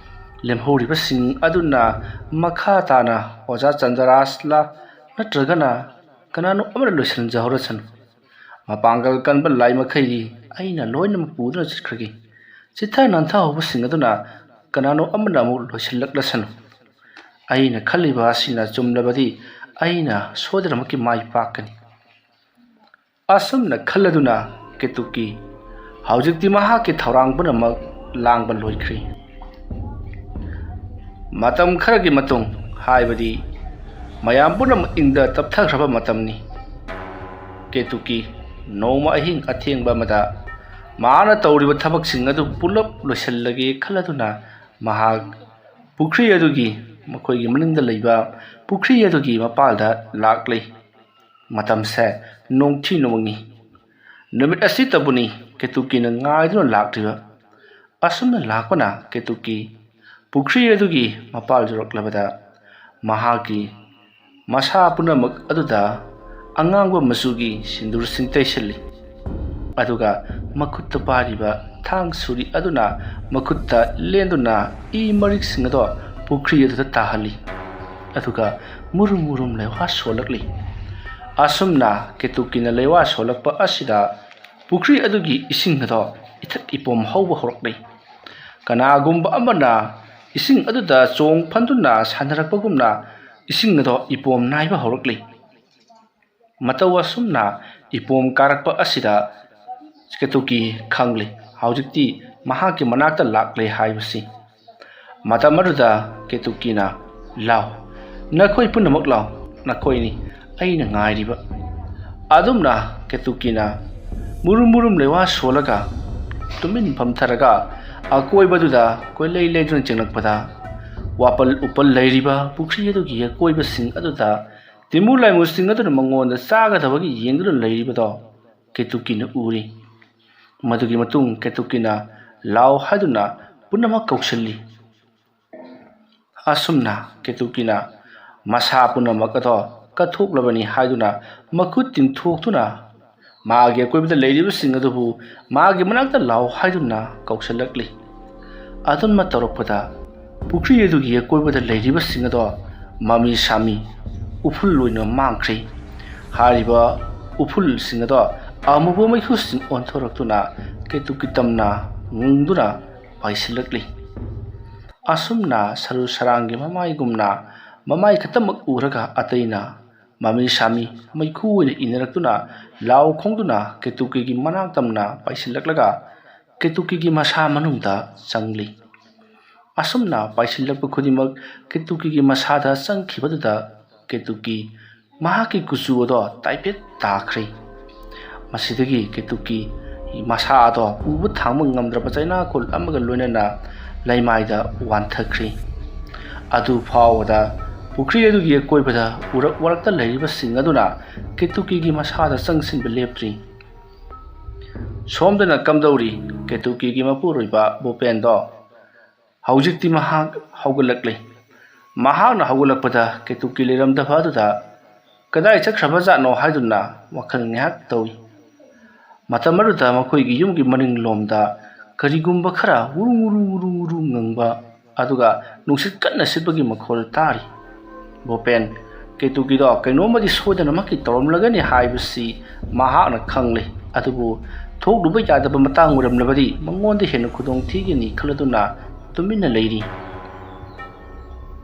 ꯂꯦꯝꯍꯧꯔꯤꯕꯁꯤꯡ ꯑꯗꯨꯅ ꯃꯈꯥ ꯇꯥꯅ ꯑꯣꯖꯥ ꯆꯟꯗ꯭ꯔꯍꯥꯁꯂꯥ ꯅꯠꯇ꯭ꯔꯒꯅ ꯀꯅꯥꯅꯣ ꯑꯃꯅ ꯂꯣꯏꯁꯤꯟꯖꯍꯧꯔꯁꯅꯨ꯫ ꯃꯄꯥꯡꯒꯜ ꯀꯟꯕ ꯂꯥꯏ ꯃꯈꯩꯗꯤ ꯑꯩꯅ ꯂꯣꯏꯅꯃꯛ ꯄꯨꯗꯨꯅ ꯆꯠꯈ꯭ꯔꯒꯦ꯫ ꯆꯤꯠꯊ ꯅꯥꯟꯊꯍꯧꯕꯁꯤꯡ ꯑꯗꯨꯅ ꯀꯅꯥꯅꯣ ꯑꯃꯅ ꯑꯃꯨꯛ ꯂꯣꯏꯁꯤꯜꯂꯛꯂꯁꯅꯨ꯫ ꯑꯩꯅ ꯈꯜꯂꯤꯕ ꯑꯁꯤꯅ ꯆꯨꯝꯂꯕꯗꯤ ꯑꯩꯅ ꯁꯣꯏꯗꯅꯃꯛꯀꯤ ꯃꯥꯏ ꯄꯥꯛꯀꯅꯤ꯫ ꯑꯁꯨꯝꯅ ꯈꯜꯂꯗꯨꯅ ꯀꯦꯇꯨꯀꯤ ꯍꯧꯖꯤꯛꯇꯤ ꯃꯍꯥꯛꯀꯤ ꯊꯧꯔꯥꯡ ꯄꯨꯝꯅꯃꯛ ꯂꯥꯡꯕ ꯂꯣꯏꯈ꯭ꯔꯦ꯫ ꯃꯇꯝ ꯈꯔꯒꯤ ꯃꯇꯨꯡ, ꯍꯥꯏꯕꯗꯤ ꯃꯌꯥꯝ ꯄꯨꯝꯅꯃꯛ ꯏꯪꯗ ꯇꯞꯊꯈ꯭ꯔꯕ ꯃꯇꯝꯅꯤ꯫ ꯀꯦꯇꯨꯀꯤ ꯅꯣꯡꯃ ꯑꯍꯤꯡ ꯑꯊꯦꯡꯕ ꯑꯃꯗ ꯃꯍꯥꯛꯅ ꯇꯧꯔꯤꯕ ꯊꯕꯛꯁꯤꯡ ꯑꯗꯨ ꯄꯨꯂꯞ ꯂꯣꯏꯁꯤꯜꯂꯒꯦ ꯈꯜꯂꯗꯨꯅ ꯃꯍꯥꯛ ꯄꯨꯈ꯭ꯔꯤ ꯑꯗꯨꯒꯤ, ꯃꯈꯣꯏꯒꯤ ꯃꯅꯤꯡꯗ ꯂꯩꯕ ꯄꯨꯈ꯭ꯔꯤ ꯑꯗꯨꯒꯤ ꯃꯄꯥꯜꯗ ꯂꯥꯛꯂꯤ꯫ ꯃꯇꯝꯁꯦ ꯅꯣꯡꯊꯤ ꯅꯣꯡꯃꯪꯉꯤ꯫ ꯅꯨꯃꯤꯠ ꯑꯁꯤꯇꯕꯨꯅꯤ ꯀꯦꯇꯨꯀꯤꯅ ꯉꯥꯏꯗꯨꯅ ꯂꯥꯛꯂꯤꯕ꯫ ꯑꯁꯨꯝꯅ ꯂꯥꯛꯄꯅ ꯀꯦꯇꯨꯀꯤ ꯄꯨꯈ꯭ꯔꯤ ꯑꯗꯨꯒꯤ ꯃꯄꯥꯜ ꯌꯧꯔꯛꯂꯕꯗ ꯃꯍꯥꯛꯀꯤ ꯃꯁꯥ ꯄꯨꯝꯅꯃꯛ ꯑꯗꯨꯗ ꯑꯉꯥꯡꯕ ꯃꯆꯨꯒꯤ ꯁꯤꯟꯗꯨꯔꯁꯤꯡ ꯇꯩꯁꯤꯜꯂꯤ꯫ ꯑꯗꯨꯒ ꯃꯈꯨꯠꯇ ꯄꯥꯏꯔꯤꯕ ꯊꯥꯡ ꯁꯨꯔꯤ ꯑꯗꯨꯅ ꯃꯈꯨꯠꯇ ꯂꯦꯟꯗꯨꯅ ꯏ ꯃꯔꯤꯛꯁꯤꯡ ꯑꯗꯣ ꯄꯨꯈ꯭ꯔꯤ ꯑꯗꯨꯗ ꯇꯥꯍꯜꯂꯤ꯫ ꯑꯗꯨꯒ ꯃꯨꯔꯨꯝ ꯃꯨꯔꯨꯝ ꯂꯩꯋꯥ ꯁꯣꯜꯂꯛꯂꯤ꯫ ꯑꯁꯨꯝꯅ ꯀꯦꯇꯨꯀꯤꯅ ꯂꯩꯋꯥ ꯁꯣꯜꯂꯛꯄ ꯑꯁꯤꯗ ꯄꯨꯈ꯭ꯔꯤ ꯑꯗꯨꯒꯤ ꯏꯁꯤꯡ ꯑꯗꯣ ꯏꯊꯛ ꯏꯄꯣꯝ ꯍꯧꯕ ꯍꯧꯔꯛꯂꯤ꯫ ꯀꯅꯥꯒꯨꯝꯕ ꯑꯃꯅ ꯏꯁꯤꯡ ꯑꯗꯨꯗ ꯆꯣꯡ ꯐꯟꯗꯨꯅ ꯁꯥꯟꯅꯔꯛꯄꯒꯨꯝꯅ ꯏꯁꯤꯡ ꯑꯗꯣ ꯏꯄꯣꯝ ꯅꯥꯏꯕ ꯍꯧꯔꯛꯂꯤ꯫ ꯃꯇꯧ ꯑꯁꯨꯝꯅ ꯏꯄꯣꯝ ꯀꯥꯔꯛꯄ ꯑꯁꯤꯗ ꯀꯦꯇꯨꯀꯤ ꯈꯪꯂꯤ, ꯍꯧꯖꯤꯛꯇꯤ ꯃꯍꯥꯛꯀꯤ ꯃꯅꯥꯛꯇ ꯂꯥꯛꯂꯦ ꯍꯥꯏꯕꯁꯤ꯫ ꯃꯇꯝ ꯑꯗꯨꯗ ꯀꯦꯇꯨꯀꯤꯅ, "ꯂꯥꯎ, ꯅꯈꯣꯏ ꯄꯨꯝꯅꯃꯛ ꯂꯥꯎ, ꯅꯈꯣꯏꯅꯤ ꯑꯩꯅ ꯉꯥꯏꯔꯤꯕ꯫" ꯑꯗꯨꯝꯅ ꯀꯦꯇꯨꯀꯤꯅ ꯃꯨꯔꯨꯝ ꯃꯨꯔꯨꯝ ꯂꯩꯋꯥ ꯁꯣꯜꯂꯒ ꯇꯨꯃꯤꯟ ꯐꯝꯊꯔꯒ ꯑꯀꯣꯏꯕꯗꯨꯗ ꯀꯣꯏꯂꯩ ꯂꯩꯗꯨꯅ ꯆꯦꯡꯂꯛꯄꯗ, ꯋꯥꯄꯜ ꯎꯄꯜ ꯂꯩꯔꯤꯕ ꯄꯨꯈ꯭ꯔꯤ ꯑꯗꯨꯒꯤ ꯑꯀꯣꯏꯕꯁꯤꯡ ꯑꯗꯨꯗ ꯇꯤꯃꯨ ꯂꯥꯏꯃꯨꯁꯤꯡ ꯑꯗꯨꯅ ꯃꯉꯣꯟꯗ ꯆꯥꯒꯗꯕꯒꯤ ꯌꯦꯡꯗꯨꯅ ꯂꯩꯔꯤꯕꯗꯣ ꯀꯦꯇꯨꯀꯤꯅ ꯎꯔꯤ꯫ ꯃꯗꯨꯒꯤ ꯃꯇꯨꯡ ꯀꯦꯇꯨꯀꯤꯅ "ꯂꯥꯎ" ꯍꯥꯏꯗꯨꯅ ꯄꯨꯝꯅꯃꯛ ꯀꯧꯁꯤꯜꯂꯤ꯫ ꯑꯁꯨꯝꯅ ꯀꯦꯇꯨꯀꯤꯅ ꯃꯁꯥ ꯄꯨꯝꯅꯃꯛ ꯑꯗꯣ ꯀꯠꯊꯣꯛꯂꯕꯅꯤ ꯍꯥꯏꯗꯨꯅ ꯃꯈꯨꯠ ꯇꯤꯡꯊꯣꯛꯇꯨꯅ ꯃꯥꯒꯤ ꯑꯀꯣꯏꯕꯗ ꯂꯩꯔꯤꯕꯁꯤꯡ ꯑꯗꯨꯕꯨ ꯃꯥꯒꯤ ꯃꯅꯥꯛꯇ ꯂꯥꯎ ꯍꯥꯏꯗꯨꯅ ꯀꯧꯁꯤꯜꯂꯛꯂꯤ꯫ ꯑꯗꯨꯝꯅ ꯇꯧꯔꯛꯄꯗ ꯄꯨꯈ꯭ꯔꯤ ꯑꯗꯨꯒꯤ ꯑꯀꯣꯏꯕꯗ ꯂꯩꯔꯤꯕꯁꯤꯡ ꯑꯗꯣ ꯃꯃꯤ ꯁꯥꯃꯤ ꯎꯐꯨꯜ ꯑꯣꯏꯅ ꯃꯥꯡꯈ꯭ꯔꯦ꯫ ꯍꯥꯏꯔꯤꯕ ꯎꯐꯨꯜꯁꯤꯡ ꯑꯗꯣ ꯑꯃꯨꯕ ꯃꯩꯈꯨꯁꯤꯡ ꯑꯣꯟꯊꯣꯔꯛꯇꯨꯅ ꯀꯦꯇꯨꯀꯤ ꯇꯝꯅ ꯉꯪꯗꯨꯅ ꯄꯥꯏꯁꯤꯜꯂꯛꯂꯤ꯫ ꯑꯁꯨꯝꯅ ꯁꯔꯨ ꯁꯔꯥꯡꯒꯤ ꯃꯃꯥꯏꯒꯨꯝꯅ ꯃꯃꯥꯏ ꯈꯛꯇꯃꯛ ꯎꯔꯒ ꯑꯇꯩꯅ ꯃꯃꯤ ꯁꯥꯃꯤ ꯃꯩꯈꯨ ꯑꯣꯏꯅ ꯏꯟꯅꯔꯛꯇꯨꯅ ꯂꯥꯎ ꯈꯣꯡꯗꯨꯅ ꯀꯦꯇꯨꯀꯤꯒꯤ ꯃꯅꯥꯛ ꯇꯝꯅ ꯄꯥꯏꯁꯤꯜꯂꯛꯂꯒ ꯀꯦꯇꯨꯀꯤꯒꯤ ꯃꯁꯥ ꯃꯅꯨꯡꯗ ꯆꯪꯂꯤ꯫ ꯑꯁꯨꯝꯅ ꯄꯥꯏꯁꯤꯜꯂꯛꯄ ꯈꯨꯗꯤꯡꯃꯛ ꯀꯦꯇꯨꯀꯤꯒꯤ ꯃꯁꯥꯗ ꯆꯪꯈꯤꯕꯗꯨꯗ ꯀꯦꯇꯨꯀꯤ ꯃꯍꯥꯛꯀꯤ ꯀꯨꯆꯨ ꯑꯗꯣ ꯇꯥꯏꯐꯦꯠ ꯇꯥꯈ꯭ꯔꯦ꯫ ꯃꯁꯤꯗꯒꯤ ꯀꯦꯇꯨꯀꯤ ꯃꯁꯥ ꯑꯗꯣ ꯄꯨꯕ ꯊꯥꯡꯕ ꯉꯝꯗ꯭ꯔꯕ ꯆꯩꯅꯥꯀꯣꯜ ꯑꯃꯒ ꯂꯣꯏꯅꯅ ꯂꯩꯃꯥꯏꯗ ꯋꯥꯟꯊꯈ꯭ꯔꯦ꯫ ꯑꯗꯨ ꯐꯥꯎꯕꯗ ꯄꯨꯈ꯭ꯔꯤ ꯑꯗꯨꯒꯤ ꯑꯀꯣꯏꯕꯗ ꯎꯔꯛ ꯋꯥꯔꯛꯇ ꯂꯩꯔꯤꯕꯁꯤꯡ ꯑꯗꯨꯅ ꯀꯦꯇꯨꯀꯤꯒꯤ ꯃꯁꯥꯗ ꯆꯪꯁꯤꯟꯕ ꯂꯦꯞꯇ꯭ꯔꯤ꯫ ꯁꯣꯝꯗꯅ ꯀꯝꯗꯧꯔꯤ? ꯀꯦꯇꯨꯀꯤꯒꯤ ꯃꯄꯨꯔꯣꯏꯕ ꯕꯣꯄꯦꯟꯗꯣ ꯍꯧꯖꯤꯛꯇꯤ ꯃꯍꯥꯛ ꯍꯧꯒꯠꯂꯛꯂꯦ꯫ ꯃꯍꯥꯛꯅ ꯍꯧꯒꯠꯂꯛꯄꯗ ꯀꯦꯇꯨꯀꯤ ꯂꯩꯔꯝꯗꯕ ꯑꯗꯨꯗ ꯀꯗꯥꯏ ꯆꯠꯈ꯭ꯔꯕ ꯖꯥꯠꯅꯣ ꯍꯥꯏꯗꯨꯅ ꯋꯥꯈꯜ ꯉꯥꯏꯍꯥꯛ ꯇꯧꯏ꯫ ꯃꯇꯝ ꯑꯗꯨꯗ ꯃꯈꯣꯏꯒꯤ ꯌꯨꯝꯒꯤ ꯃꯅꯤꯡꯂꯣꯝꯗ ꯀꯔꯤꯒꯨꯝꯕ ꯈꯔ ꯎꯔꯨ ꯎꯔꯨ ꯎꯔꯨ ꯎꯔꯨ ꯉꯪꯕ, ꯑꯗꯨꯒ ꯅꯨꯡꯁꯤꯠ ꯀꯟꯅ ꯁꯤꯠꯄꯒꯤ ꯃꯈꯣꯜ ꯇꯥꯔꯤ꯫ ꯕꯣꯄꯦꯟ, ꯀꯦꯇꯨꯀꯤꯗꯣ ꯀꯩꯅꯣꯝꯃꯗꯤ ꯁꯣꯏꯗꯅꯃꯛꯀꯤ ꯇꯧꯔꯝꯂꯒꯅꯤ ꯍꯥꯏꯕꯁꯤ ꯃꯍꯥꯛꯅ ꯈꯪꯂꯦ, ꯑꯗꯨꯕꯨ ꯊꯣꯛꯂꯨꯕ ꯌꯥꯗꯕ ꯃꯇꯥꯡ ꯑꯣꯏꯔꯝꯂꯕꯗꯤ ꯃꯉꯣꯟꯗ ꯍꯦꯟꯅ ꯈꯨꯗꯣꯡ ꯊꯤꯒꯅꯤ ꯈꯜꯂꯗꯨꯅ ꯇꯨꯃꯤꯟꯅ ꯂꯩꯔꯤ꯫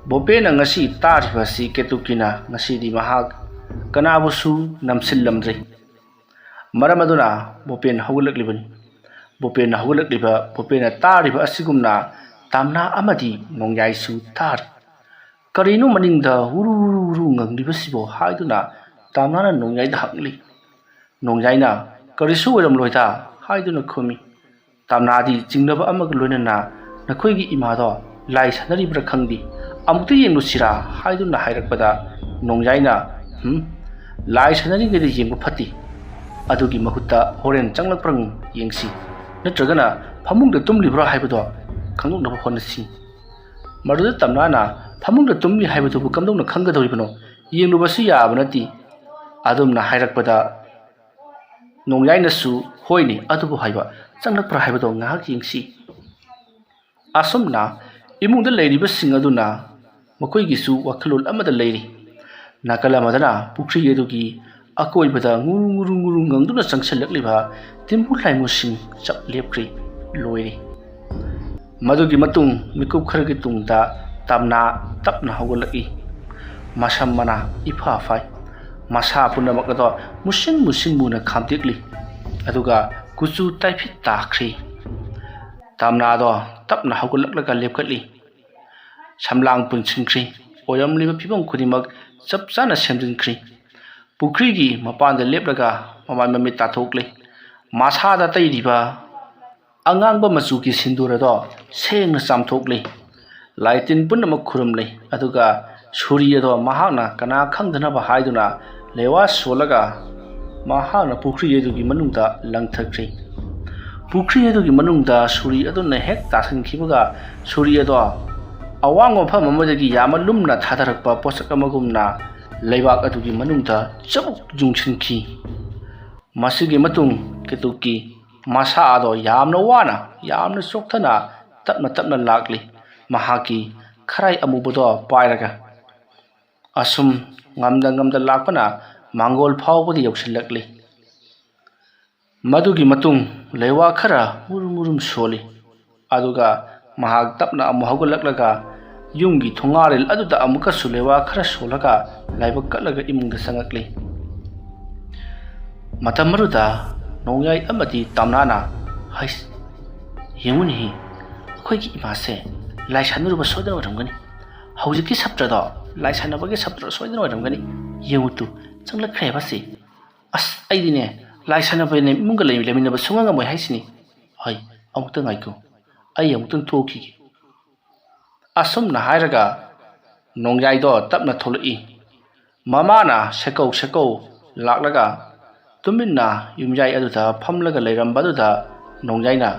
ꯕꯣꯄꯦꯟꯅ ꯉꯁꯤ ꯇꯥꯔꯤꯕ ꯑꯁꯤ ꯀꯦꯇꯨꯀꯤꯅ ꯉꯁꯤꯗꯤ ꯃꯍꯥꯛ ꯀꯅꯥꯕꯨꯁꯨ ꯅꯝꯁꯤꯜꯂꯝꯗ꯭ꯔꯦ꯫ ꯃꯔꯝ ꯑꯗꯨꯅ ꯕꯣꯄꯦꯟ ꯍꯧꯒꯠꯂꯛꯂꯤꯕꯅꯤ꯫ ꯕꯣꯄꯦꯟꯅ ꯍꯧꯒꯠꯂꯛꯂꯤꯕ, ꯕꯣꯄꯦꯟꯅ ꯇꯥꯔꯤꯕ ꯑꯁꯤꯒꯨꯝꯅ ꯇꯥꯝꯅꯥ ꯑꯃꯗꯤ ꯅꯣꯡꯌꯥꯏꯁꯨ ꯇꯥꯔꯤ꯫ "ꯀꯔꯤꯅꯣ ꯃꯅꯤꯡꯗ ꯎꯔꯨ ꯎꯔꯨ ꯎꯔꯨ ꯉꯪꯂꯤꯕꯁꯤꯕꯣ?" ꯍꯥꯏꯗꯨꯅ ꯇꯥꯝꯅꯥꯅ ꯅꯣꯡꯌꯥꯏꯗ ꯍꯪꯂꯤ꯫ ꯅꯣꯡꯌꯥꯏꯅ, "ꯀꯔꯤꯁꯨ ꯑꯣꯏꯔꯝꯂꯣꯏꯗ" ꯍꯥꯏꯗꯨꯅ ꯈꯨꯝꯃꯤ꯫ ꯇꯥꯝꯅꯥꯗꯤ ꯆꯤꯡꯅꯕ ꯑꯃꯒ ꯂꯣꯏꯅꯅ, "ꯅꯈꯣꯏꯒꯤ ꯏꯃꯥꯗꯣ ꯂꯥꯏ ꯁꯥꯟꯅꯔꯤꯕ꯭ꯔꯥ ꯈꯪꯗꯦ, ꯑꯃꯨꯛꯇ ꯌꯦꯡꯂꯨꯁꯤꯔꯥ?" ꯍꯥꯏꯗꯨꯅ ꯍꯥꯏꯔꯛꯄꯗ ꯅꯣꯡꯌꯥꯏꯅ, "ꯍꯨꯝ, ꯂꯥꯏ ꯁꯥꯟꯅꯔꯤꯉꯩꯗ ꯌꯦꯡꯕ ꯐꯠꯇꯦ꯫ ꯑꯗꯨꯒꯤ ꯃꯍꯨꯠꯇ ꯍꯣꯔꯦꯟ ꯆꯪꯂꯛꯄ꯭ꯔꯥ ꯌꯦꯡꯁꯤ, ꯅꯠꯇ꯭ꯔꯒꯅ ꯐꯃꯨꯡꯗ ꯇꯨꯝꯂꯤꯕ꯭ꯔꯥ ꯍꯥꯏꯕꯗꯣ ꯈꯪꯗꯣꯛꯅꯕ ꯍꯣꯠꯅꯁꯤ꯫" ꯃꯗꯨꯗ ꯇꯝꯅꯥꯅ, "ꯐꯃꯨꯡꯗ ꯇꯨꯝꯂꯤ ꯍꯥꯏꯕꯗꯨꯕꯨ ꯀꯝꯗꯧꯅ ꯈꯪꯒꯗꯧꯔꯤꯕꯅꯣ? ꯌꯦꯡꯂꯨꯕꯁꯨ ꯌꯥꯕ ꯅꯠꯇꯦ꯫" ꯑꯗꯨꯝꯅ ꯍꯥꯏꯔꯛꯄꯗ ꯅꯣꯡꯌꯥꯏꯅꯁꯨ, "ꯍꯣꯏꯅꯦ, ꯑꯗꯨꯕꯨ ꯍꯥꯏꯕ, ꯆꯪꯂꯛꯄ꯭ꯔꯥ ꯍꯥꯏꯕꯗꯣ ꯉꯥꯏꯍꯥꯛ ꯌꯦꯡꯁꯤ꯫" ꯑꯁꯨꯝꯅ ꯏꯃꯨꯡꯗ ꯂꯩꯔꯤꯕꯁꯤꯡ ꯑꯗꯨꯅ ꯃꯈꯣꯏꯒꯤꯁꯨ ꯋꯥꯈꯜꯂꯣꯟ ꯑꯃꯗ ꯂꯩꯔꯤ꯫ ꯅꯥꯀꯜ ꯑꯃꯗꯅ ꯄꯨꯈ꯭ꯔꯤ ꯑꯗꯨꯒꯤ ꯑꯀꯣꯏꯕꯗ ꯉꯨꯔꯨ ꯉꯨꯔꯨ ꯉꯨꯔꯨ ꯉꯪꯗꯨꯅ ꯆꯪꯁꯤꯜꯂꯛꯂꯤꯕ ꯇꯤꯝꯕꯨ ꯂꯥꯏꯃꯨꯁꯤꯡ ꯆꯞ ꯂꯦꯞꯈ꯭ꯔꯤ꯫ ꯂꯣꯏꯔꯦ꯫ ꯃꯗꯨꯒꯤ ꯃꯇꯨꯡ ꯃꯤꯀꯨꯞ ꯈꯔꯒꯤ ꯇꯨꯡꯗ ꯇꯝꯅꯥ ꯇꯞꯅ ꯍꯧꯒꯠꯂꯛꯏ꯫ ꯃꯁꯝ ꯃꯅꯥ ꯏꯐꯥ ꯐꯥꯏ꯫ ꯃꯁꯥ ꯄꯨꯝꯅꯃꯛ ꯑꯗꯣ ꯃꯨꯁꯤꯟ ꯃꯨꯁꯤꯟ ꯃꯨꯅ ꯈꯥꯝꯇꯦꯛꯂꯤ꯫ ꯑꯗꯨꯒ ꯀꯨꯆꯨ ꯇꯥꯏꯐꯤꯠ ꯇꯥꯈ꯭ꯔꯤ꯫ ꯇꯝꯅꯥꯗꯣ ꯇꯞꯅ ꯍꯧꯒꯠꯂꯛꯂꯒ ꯂꯦꯞꯈꯠꯂꯤ꯫ ꯁꯝꯂꯥꯡ ꯄꯨꯟꯁꯤꯟꯈ꯭ꯔꯤ꯫ ꯑꯣꯏꯔꯝꯂꯤꯕ ꯐꯤꯕꯝ ꯈꯨꯗꯤꯡꯃꯛ ꯆꯞ ꯆꯥꯅ ꯁꯦꯝꯖꯤꯟꯈ꯭ꯔꯤ꯫ ꯄꯨꯈ꯭ꯔꯤꯒꯤ ꯃꯄꯥꯟꯗ ꯂꯦꯞꯂꯒ ꯃꯃꯥꯏ ꯃꯃꯤꯠ ꯇꯥꯊꯣꯛꯂꯤ꯫ ꯃꯁꯥꯗ ꯇꯩꯔꯤꯕ ꯑꯉꯥꯡꯕ ꯃꯆꯨꯒꯤ ꯁꯤꯟꯗꯨꯔ ꯑꯗꯣ ꯁꯦꯡꯅ ꯆꯥꯝꯊꯣꯛꯂꯤ꯫ ꯂꯥꯏꯇꯤꯟ ꯄꯨꯝꯅꯃꯛ ꯈꯨꯔꯨꯝꯂꯤ꯫ ꯑꯗꯨꯒ ꯁꯨꯔꯤ ꯑꯗꯣ ꯃꯍꯥꯛꯅ ꯀꯅꯥ ꯈꯪꯗꯅꯕ ꯍꯥꯏꯗꯨꯅ ꯂꯩꯋꯥ ꯁꯣꯜꯂꯒ ꯃꯍꯥꯛꯅ ꯄꯨꯈ꯭ꯔꯤ ꯑꯗꯨꯒꯤ ꯃꯅꯨꯡꯗ ꯂꯪꯊꯈ꯭ꯔꯤ꯫ ꯄꯨꯈ꯭ꯔꯤ ꯑꯗꯨꯒꯤ ꯃꯅꯨꯡꯗ ꯁꯨꯔꯤ ꯑꯗꯨꯅ ꯍꯦꯛ ꯇꯥꯁꯤꯟꯈꯤꯕꯒ ꯁꯨꯔꯤ ꯑꯗꯣ ꯑꯋꯥꯡꯕ ꯃꯐꯝ ꯑꯃꯗꯒꯤ ꯌꯥꯝꯅ ꯂꯨꯝꯅ ꯊꯥꯗꯔꯛꯄ ꯄꯣꯠꯁꯛ ꯑꯃꯒꯨꯝꯅ ꯂꯩꯕꯥꯛ ꯑꯗꯨꯒꯤ ꯃꯅꯨꯡꯗ ꯆꯕꯨꯛ ꯌꯨꯡꯁꯤꯟꯈꯤ꯫ ꯃꯁꯤꯒꯤ ꯃꯇꯨꯡ ꯀꯦꯇꯨꯀꯤ ꯃꯁꯥ ꯑꯗꯣ ꯌꯥꯝꯅ ꯋꯥꯅ, ꯌꯥꯝꯅ ꯆꯣꯛꯊꯅ ꯇꯞꯅ ꯇꯞꯅ ꯂꯥꯛꯂꯤ꯫ ꯃꯍꯥꯛꯀꯤ ꯈꯔꯥꯏ ꯑꯃꯨꯕꯗꯣ ꯄꯥꯏꯔꯒ꯫ ꯑꯁꯨꯝ ꯉꯝꯗ ꯉꯝꯗ ꯂꯥꯛꯄꯅ ꯃꯥꯡꯒꯣꯜ ꯐꯥꯎꯕꯗ ꯌꯧꯁꯤꯜꯂꯛꯂꯤ꯫ ꯃꯗꯨꯒꯤ ꯃꯇꯨꯡ ꯂꯩꯋꯥ ꯈꯔ ꯃꯨꯔꯨꯝ ꯃꯨꯔꯨꯝ ꯁꯣꯜꯂꯤ꯫ ꯑꯗꯨꯒ ꯃꯍꯥꯛ ꯇꯞꯅ ꯑꯃꯨꯛ ꯍꯧꯒꯠꯂꯛꯂꯒ ꯌꯨꯝꯒꯤ ꯊꯣꯡꯉꯥꯔꯤꯜ ꯑꯗꯨꯗ ꯑꯃꯨꯛꯀꯁꯨ ꯂꯩꯋꯥ ꯈꯔ ꯁꯣꯜꯂꯒ ꯂꯥꯏꯕꯛ ꯀꯠꯂꯒ ꯏꯃꯨꯡꯗ ꯆꯪꯉꯛꯂꯤ꯫ ꯃꯇꯝ ꯑꯗꯨꯗ ꯅꯣꯡꯌꯥꯏ ꯑꯃꯗꯤ ꯇꯝꯅꯥꯅ, "ꯍꯩꯁ, ꯌꯦꯡꯉꯨꯅꯦꯍꯦ, ꯑꯩꯈꯣꯏꯒꯤ ꯏꯃꯥꯁꯦ ꯂꯥꯏ ꯁꯥꯟꯅꯔꯨꯕ ꯁꯣꯏꯗꯅ ꯑꯣꯏꯔꯝꯒꯅꯤ꯫ ꯍꯧꯖꯤꯛꯀꯤ ꯁꯞꯇ꯭ꯔꯗꯣ ꯂꯥꯏ ꯁꯥꯟꯅꯕꯒꯤ ꯁꯞꯇ꯭ꯔ ꯁꯣꯏꯗꯅ ꯑꯣꯏꯔꯝꯒꯅꯤ꯫ ꯌꯦꯡꯉꯨ ꯇꯨ, ꯆꯪꯂꯛꯈ꯭ꯔꯦꯕ ꯁꯤ꯫ ꯑꯁ, ꯑꯩꯗꯤꯅꯦ, ꯂꯥꯏ ꯁꯥꯟꯅꯕꯅꯦ ꯏꯃꯨꯡꯒ ꯂꯩ-, ꯂꯩꯃꯤꯟꯅꯕ ꯁꯨꯡꯉꯝ ꯉꯝꯃꯣꯏ ꯍꯥꯏꯁꯤꯅꯤ꯫ ꯍꯣꯏ, ꯑꯃꯨꯛꯇ ꯉꯥꯏꯈꯣ, ꯑꯩ ꯑꯃꯨꯛꯇꯪ ꯊꯣꯛꯈꯤꯒꯦ꯫" ꯑꯁꯨꯝꯅ ꯍꯥꯏꯔꯒ ꯅꯣꯡꯌꯥꯏꯗꯣ ꯇꯞꯅ ꯊꯣꯛꯂꯛꯏ꯫ ꯃꯃꯥꯅ ꯁꯦꯀꯧ ꯁꯦꯀꯧ ꯂꯥꯛꯂꯒ ꯇꯨꯃꯤꯟꯅ ꯌꯨꯝꯌꯥꯏ ꯑꯗꯨꯗ ꯐꯝꯂꯒ ꯂꯩꯔꯝꯕ ꯑꯗꯨꯗ ꯅꯣꯡꯌꯥꯏꯅ,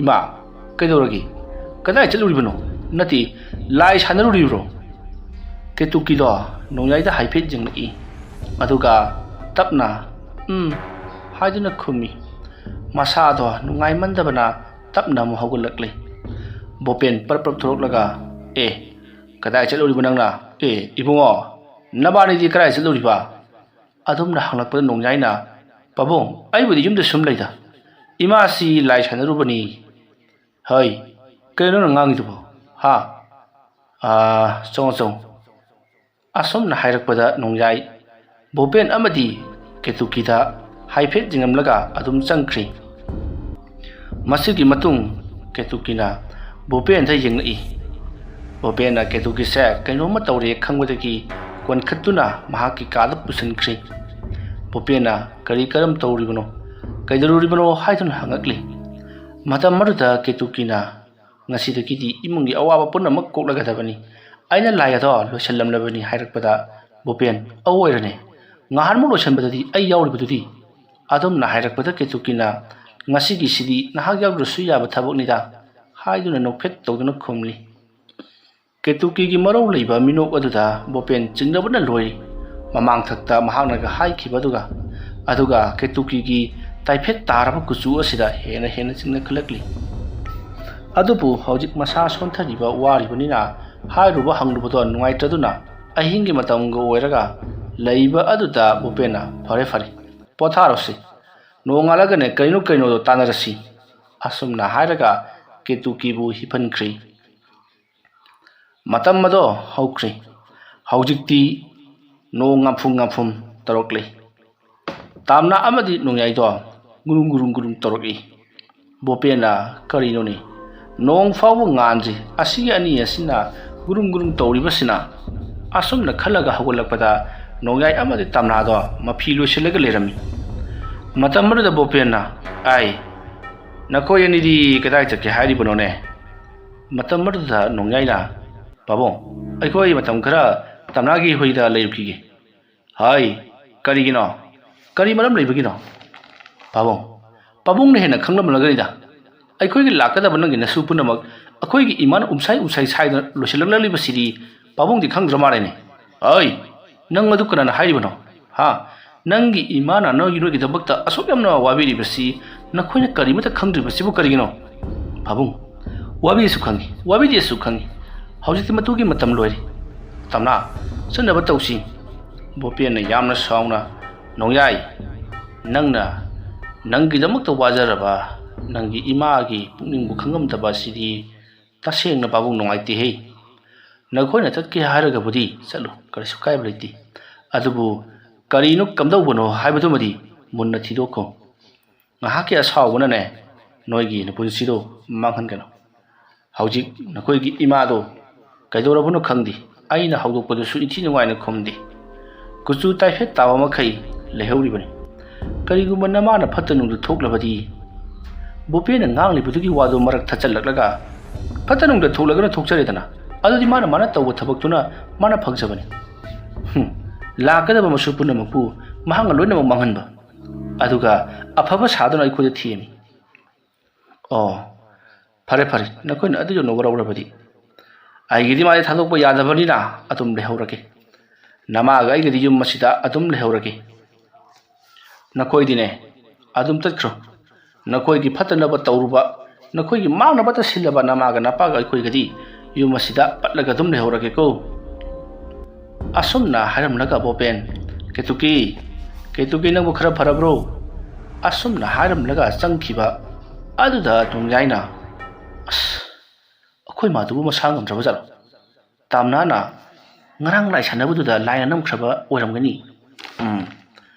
"ꯏꯃꯥ, ꯀꯩꯗꯧꯔꯒꯦ? ꯀꯗꯥꯏ ꯆꯠꯂꯨꯔꯤꯕꯅꯣ? ꯅꯠꯇꯦ, ꯂꯥꯏ ꯁꯥꯟꯅꯔꯨꯔꯤꯕ꯭ꯔꯣ?" ꯀꯦꯇꯨꯀꯤꯗꯣ ꯅꯣꯡꯌꯥꯏꯗ ꯍꯥꯏꯐꯦꯠ ꯌꯦꯡꯂꯛꯏ꯫ ꯑꯗꯨꯒ ꯇꯞꯅ "ꯎꯝ" ꯍꯥꯏꯗꯨꯅ ꯈꯨꯝꯃꯤ꯫ ꯃꯁꯥꯗꯣ ꯅꯨꯡꯉꯥꯏꯃꯟꯗꯕꯅ ꯇꯞꯅ ꯑꯃꯨꯛ ꯍꯧꯒꯠꯂꯛꯂꯤ꯫ ꯕꯣꯄꯦꯟ ꯄꯔꯞ ꯄꯔꯞ ꯊꯣꯛꯂꯛꯂꯒ, "ꯑꯦ, ꯀꯗꯥꯏ ꯆꯠꯂꯨꯔꯤꯕ ꯅꯪꯅ? ꯑꯦ, ꯏꯕꯨꯡꯉꯣ, ꯅꯕꯥꯅꯤꯗꯤ ꯀꯗꯥꯏ ꯆꯠꯂꯨꯔꯤꯕ?" ꯑꯗꯨꯝꯅ ꯍꯪꯂꯛꯄꯗ ꯅꯣꯡꯌꯥꯏꯅ, "ꯄꯥꯕꯨꯡ, ꯑꯩꯕꯨꯗꯤ ꯌꯨꯝꯗ ꯁꯨꯝ ꯂꯩꯗ꯫ ꯏꯃꯥꯁꯤ ꯂꯥꯏ ꯁꯥꯟꯅꯔꯨꯕꯅꯤ꯫" "ꯍꯩ, ꯀꯩꯅꯣ ꯅꯪ ꯉꯥꯡꯉꯤꯗꯨꯕꯣ? ꯍꯥ?" "ꯑꯥ, ꯆꯪꯉꯣ, ꯆꯪꯉꯣ꯫" ꯑꯁꯨꯝꯅ ꯍꯥꯏꯔꯛꯄꯗ ꯅꯣꯡꯌꯥꯏ ꯕꯣꯄꯦꯟ ꯑꯃꯗꯤ ꯀꯦꯇꯨꯀꯤꯗ ꯍꯥꯏꯐꯦꯠ ꯌꯦꯡꯂꯝꯂꯒ ꯑꯗꯨꯝ ꯆꯪꯈ꯭ꯔꯤ꯫ ꯃꯁꯤꯒꯤ ꯃꯇꯨꯡ ꯀꯦꯇꯨꯀꯤꯅ ꯕꯣꯄꯦꯟꯗ ꯌꯦꯡꯂꯛꯏ꯫ ꯕꯣꯄꯦꯟꯅ ꯀꯦꯇꯨꯀꯤꯁꯦ ꯀꯩꯅꯣꯝꯃ ꯇꯧꯔꯦ ꯈꯪꯕꯗꯒꯤ ꯀꯣꯟꯈꯠꯇꯨꯅ ꯃꯍꯥꯛꯀꯤ ꯀꯥꯗ ꯄꯨꯁꯤꯟꯈ꯭ꯔꯤ꯫ ꯕꯣꯄꯦꯟꯅ, "ꯀꯔꯤ ꯀꯔꯝ ꯇꯧꯔꯤꯕꯅꯣ? ꯀꯩꯗꯧꯔꯨꯔꯤꯕꯅꯣ?" ꯍꯥꯏꯗꯨꯅ ꯍꯪꯉꯛꯂꯤ꯫ ꯃꯇꯝ ꯑꯗꯨꯗ ꯀꯦꯇꯨꯀꯤꯅ, "ꯉꯁꯤꯗꯒꯤꯗꯤ ꯏꯃꯨꯡꯒꯤ ꯑꯋꯥꯕ ꯄꯨꯝꯅꯃꯛ ꯀꯣꯛꯂꯒꯗꯕꯅꯤ꯫ ꯑꯩꯅ ꯂꯥꯏ ꯑꯗꯣ ꯂꯣꯏꯁꯤꯜꯂꯝꯂꯕꯅꯤ" ꯍꯥꯏꯔꯛꯄꯗ ꯕꯣꯄꯦꯟ, "ꯑꯑꯣꯏꯔꯅꯦ, ꯉꯍꯥꯟꯃꯨꯛ ꯂꯣꯏꯁꯤꯟꯕꯗꯗꯤ ꯑꯩ ꯌꯥꯎꯔꯤꯕꯗꯨꯗꯤ?" ꯑꯗꯨꯝꯅ ꯍꯥꯏꯔꯛꯄꯗ ꯀꯦꯇꯨꯀꯤꯅ, "ꯉꯁꯤꯒꯤꯁꯤꯗꯤ ꯅꯍꯥꯛ ꯌꯥꯎꯗ꯭ꯔꯁꯨ ꯌꯥꯕ ꯊꯕꯛꯅꯤꯗ" ꯍꯥꯏꯗꯨꯅ ꯅꯣꯛꯐꯦꯠ ꯇꯧꯗꯨꯅ ꯈꯨꯝꯂꯤ꯫ ꯀꯦꯇꯨꯀꯤꯒꯤ ꯃꯔꯧ ꯂꯩꯕ ꯃꯤꯅꯣꯛ ꯑꯗꯨꯗ ꯕꯣꯄꯦꯟ ꯆꯤꯡꯅꯕꯅ ꯂꯣꯏꯔꯤ꯫ ꯃꯃꯥꯡꯊꯛꯇ ꯃꯍꯥꯛꯅꯒ ꯍꯥꯏꯈꯤꯕꯗꯨꯒ, ꯑꯗꯨꯒ ꯀꯦꯇꯨꯀꯤꯒꯤ ꯇꯥꯏꯐꯦꯠ ꯇꯥꯔꯕ ꯀꯨꯆꯨ ꯑꯁꯤꯗ ꯍꯦꯟꯅ ꯍꯦꯟꯅ ꯆꯤꯡꯅꯈꯠꯂꯛꯂꯤ꯫ ꯑꯗꯨꯕꯨ ꯍꯧꯖꯤꯛ ꯃꯁꯥ ꯁꯣꯟꯊꯔꯤꯕ ꯋꯥꯔꯤꯕꯅꯤꯅ ꯍꯥꯏꯔꯨꯕ ꯍꯪꯂꯨꯕꯗꯣ ꯅꯨꯡꯉꯥꯏꯇ꯭ꯔꯗꯨꯅ ꯑꯍꯤꯡꯒꯤ ꯃꯇꯝꯒ ꯑꯣꯏꯔꯒ ꯂꯩꯕ ꯑꯗꯨꯗ ꯕꯣꯄꯦꯟꯅ, "ꯐꯔꯦ, ꯐꯔꯦ, ꯄꯣꯊꯥꯔꯣꯁꯤ꯫ ꯅꯣꯡꯉꯥꯜꯂꯒꯅꯦ ꯀꯩꯅꯣ ꯀꯩꯅꯣꯗꯣ ꯇꯥꯟꯅꯔꯁꯤ" ꯑꯁꯨꯝꯅ ꯍꯥꯏꯔꯒ ꯀꯦꯇꯨꯀꯤꯕꯨ ꯍꯤꯞꯍꯟꯈ꯭ꯔꯤ꯫ ꯃꯇꯝ ꯑꯗꯣ ꯍꯧꯈ꯭ꯔꯦ꯫ ꯍꯧꯖꯤꯛꯇꯤ ꯅꯣꯡ ꯉꯥꯐꯨꯝ ꯉꯥꯐꯨꯝ ꯇꯧꯔꯛꯂꯤ꯫ ꯇꯥꯝꯅꯥ ꯑꯃꯗꯤ ꯅꯣꯡꯌꯥꯏꯗꯣ ꯒꯨꯔꯨꯡ ꯒꯨꯔꯨꯡ ꯒꯨꯔꯨꯡ ꯇꯧꯔꯛꯏ꯫ ꯕꯣꯄꯦꯟꯅ, "ꯀꯔꯤꯅꯣꯅꯦ? ꯅꯣꯡ ꯐꯥꯎꯕ ꯉꯥꯟꯗ꯭ꯔꯤ, ꯑꯁꯤꯒꯤ ꯑꯅꯤ ꯑꯁꯤꯅ ꯒꯨꯔꯨꯡ ꯒꯨꯔꯨꯡ ꯇꯧꯔꯤꯕꯁꯤꯅ?" ꯑꯁꯨꯝꯅ ꯈꯜꯂꯒ ꯍꯧꯒꯠꯂꯛꯄꯗ ꯅꯣꯡꯌꯥꯏ ꯑꯃꯗꯤ ꯇꯥꯝꯅꯥꯗꯣ ꯃꯐꯤ ꯂꯣꯏꯁꯤꯜꯂꯒ ꯂꯩꯔꯝꯃꯤ꯫ ꯃꯇꯝ ꯑꯗꯨꯗ ꯕꯣꯄꯦꯟꯅ, "ꯑꯥꯏ, ꯅꯈꯣꯏ ꯑꯅꯤꯗꯤ ꯀꯗꯥꯏ ꯆꯠꯀꯦ ꯍꯥꯏꯔꯤꯕꯅꯣꯅꯦ?" ꯃꯇꯝ ꯑꯗꯨꯗ ꯅꯣꯡꯌꯥꯏꯅ, "ꯄꯥꯕꯨꯡ, ꯑꯩꯈꯣꯏ ꯃꯇꯝ ꯈꯔ ꯇꯥꯝꯅꯥꯒꯤ ꯍꯨꯏꯗ ꯂꯩꯔꯨꯈꯤꯒꯦ꯫" "ꯍꯥꯏ, ꯀꯔꯤꯒꯤꯅꯣ? ꯀꯔꯤ ꯃꯔꯝ ꯂꯩꯕꯒꯤꯅꯣ?" "ꯄꯥꯕꯨꯡ, ꯄꯥꯕꯨꯡꯅ ꯍꯦꯟꯅ ꯈꯪꯂꯝꯂꯒꯅꯤꯗ꯫ ꯑꯩꯈꯣꯏꯒꯤ ꯂꯥꯛꯀꯗꯕ ꯅꯪꯒꯤ ꯅꯁꯨ ꯄꯨꯝꯅꯃꯛ ꯑꯩꯈꯣꯏꯒꯤ ꯏꯃꯥꯅ ꯎꯝꯁꯥꯏ ꯎꯝꯁꯥꯏ ꯁꯥꯏꯗꯅ ꯂꯣꯏꯁꯤꯜꯂꯛꯂꯤꯕꯁꯤꯗꯤ ꯄꯥꯕꯨꯡꯗꯤ ꯈꯪꯗ꯭ꯔ ꯃꯥꯜꯂꯦꯅꯦ꯫" "ꯍꯥꯏ, ꯅꯪ ꯑꯗꯨ ꯀꯅꯥꯅ ꯍꯥꯏꯔꯤꯕꯅꯣ? ꯍꯥ? ꯅꯪꯒꯤ ꯏꯃꯥꯅ ꯅꯣꯏꯒꯤ, ꯅꯣꯏꯒꯤꯗꯃꯛꯇ ꯑꯁꯨꯛ ꯌꯥꯝꯅ ꯋꯥꯕꯤꯔꯤꯕꯁꯤ ꯅꯈꯣꯏꯅ ꯀꯔꯤꯃꯠꯇ ꯈꯪꯗ꯭ꯔꯤꯕꯁꯤꯕꯨ ꯀꯔꯤꯒꯤꯅꯣ?" "ꯄꯥꯕꯨꯡ, ꯋꯥꯕꯤꯁꯨ ꯈꯪꯉꯤ, ꯋꯥꯕꯤꯗꯦꯁꯨ ꯈꯪꯉꯤ꯫ ꯍꯧꯖꯤꯛꯇꯤ ꯃꯇꯨꯒꯤ ꯃꯇꯝ ꯂꯣꯏꯔꯦ꯫ ꯇꯥꯝꯅꯥ, ꯆꯠꯅꯕ ꯇꯧꯁꯤ꯫" ꯕꯣꯄꯦꯟꯅ ꯌꯥꯝꯅ ꯁꯥꯎꯅ ꯅꯣꯡꯌꯥꯏ, ꯅꯪꯅ ꯅꯪꯒꯤꯗꯃꯛꯇ ꯋꯥꯖꯔꯕ ꯅꯪꯒꯤ ꯏꯃꯥꯒꯤ ꯄꯨꯛꯅꯤꯡꯕꯨ ꯈꯪꯉꯝꯗꯕ ꯑꯁꯤꯗꯤ ꯇꯁꯦꯡꯅ ꯄꯥꯕꯨꯡ ꯅꯨꯡꯉꯥꯏꯇꯦꯍꯦ꯫ ꯅꯈꯣꯏꯅ ꯆꯠꯀꯦ ꯍꯥꯏꯔꯒꯕꯨꯗꯤ ꯆꯠꯂꯨ, ꯀꯔꯤꯁꯨ ꯀꯥꯏꯕ ꯂꯩꯇꯦ꯫ ꯑꯗꯨꯕꯨ ꯀꯔꯤꯅꯣ ꯀꯝꯗꯧꯕꯅꯣ ꯍꯥꯏꯕꯗꯨꯃꯗꯤ ꯃꯨꯟꯅ ꯊꯤꯗꯣꯛꯈꯣ꯫ ꯉꯥꯏꯍꯥꯛꯀꯤ ꯑꯁꯥꯎꯕꯅꯅꯦ ꯅꯣꯏꯒꯤ ꯅꯄꯨꯟꯁꯤꯗꯣ ꯃꯥꯡꯍꯟꯒꯅꯨ꯫ ꯍꯧꯖꯤꯛ ꯅꯈꯣꯏꯒꯤ ꯏꯃꯥꯗꯣ ꯀꯩꯗꯧꯔꯕꯅꯣ ꯈꯪꯗꯦ, ꯑꯩꯅ ꯍꯧꯗꯣꯛꯄꯗꯨꯁꯨ ꯏꯟꯊꯤ ꯅꯨꯡꯉꯥꯏꯅ ꯈꯨꯝꯗꯦ꯫ ꯀꯨꯆꯨ ꯇꯥꯏꯐꯦꯠ ꯇꯥꯕ ꯃꯈꯩ ꯂꯩꯍꯧꯔꯤꯕꯅꯤ꯫ ꯀꯔꯤꯒꯨꯝꯕ ꯅꯃꯥꯅ ꯐꯠꯇ ꯅꯨꯡꯗ ꯊꯣꯛꯂꯕꯗꯤ? ꯕꯣꯄꯦꯅ ꯉꯥꯡꯂꯤꯕꯗꯨꯒꯤ ꯋꯥꯗꯨ ꯃꯔꯛ ꯊꯠꯆꯜꯂꯛꯂꯒ, ꯐꯠꯇ ꯅꯨꯡꯗ ꯊꯣꯛꯂꯒꯅ ꯊꯣꯛꯆꯔꯦꯗꯅ, ꯑꯗꯨꯗꯤ ꯃꯥꯅ ꯃꯥꯅ ꯇꯧꯕ ꯊꯕꯛꯇꯨꯅ ꯃꯥꯅ ꯐꯪꯖꯕꯅꯤ꯫ ꯍꯨꯝ, ꯂꯥꯛꯀꯗꯕ ꯃꯁꯨ ꯄꯨꯝꯅꯃꯛꯄꯨ ꯃꯍꯥꯛꯅ ꯂꯣꯏꯅꯃꯛ ꯃꯥꯡꯍꯟꯕ, ꯑꯗꯨꯒ ꯑꯐꯕ ꯁꯥꯗꯨꯅ ꯑꯩꯈꯣꯏꯗ ꯊꯦꯝꯃꯤ꯫ ꯑꯣ, ꯐꯔꯦ ꯐꯔꯦ, ꯅꯈꯣꯏꯅ ꯑꯗꯨ ꯌꯧꯅ ꯋꯥꯔꯧꯔꯕꯗꯤ꯫ ꯑꯩꯒꯤꯗꯤ ꯃꯥꯗꯤ ꯊꯥꯗꯣꯛꯄ ꯌꯥꯗꯕꯅꯤꯅ ꯑꯗꯨꯝ ꯂꯩꯍꯧꯔꯒꯦ꯫ ꯅꯃꯥꯒ ꯑꯩꯒꯗꯤ ꯌꯨꯝ ꯑꯁꯤꯗ ꯑꯗꯨꯝ ꯂꯩꯍꯧꯔꯒꯦ꯫ ꯅꯈꯣꯏꯗꯤꯅꯦ, ꯑꯗꯨꯝ ꯆꯠꯈ꯭ꯔꯣ꯫ ꯅꯈꯣꯏꯒꯤ ꯐꯠꯇꯅꯕ ꯇꯧꯔꯨꯕ, ꯅꯈꯣꯏꯒꯤ ꯃꯥꯡꯅꯕꯇ ꯁꯤꯜꯂꯕ ꯅꯃꯥꯒ ꯅꯄꯥꯒ ꯑꯩꯈꯣꯏꯒꯗꯤ ꯌꯨꯝ ꯑꯁꯤꯗ ꯄꯠꯂꯒ ꯑꯗꯨꯝ ꯂꯩꯍꯧꯔꯒꯦꯀꯣ꯫ ꯑꯁꯨꯝꯅ ꯍꯥꯏꯔꯝꯂꯒ ꯕꯣꯄꯦꯟ, "ꯀꯦꯇꯨꯀꯤ, ꯀꯦꯇꯨꯀꯤ, ꯅꯪꯕꯨ ꯈꯔ ꯐꯔꯕ꯭ꯔꯣ?" ꯑꯁꯨꯝꯅ ꯍꯥꯏꯔꯝꯂꯒ ꯆꯪꯈꯤꯕ ꯑꯗꯨꯗ ꯅꯣꯡꯌꯥꯏꯅ, "ꯑꯁ, ꯑꯩꯈꯣꯏ ꯃꯥꯗꯨꯕꯨ ꯃꯁꯥ ꯉꯝꯗ꯭ꯔꯕ ꯖꯥꯠꯂꯣ? ꯇꯥꯝꯅꯥꯅ ꯉꯔꯥꯡ ꯂꯥꯏ ꯁꯥꯟꯅꯕꯗꯨꯗ ꯂꯥꯏꯅ ꯅꯝꯈ꯭ꯔꯕ ꯑꯣꯏꯔꯝꯒꯅꯤ꯫ ꯎꯝ,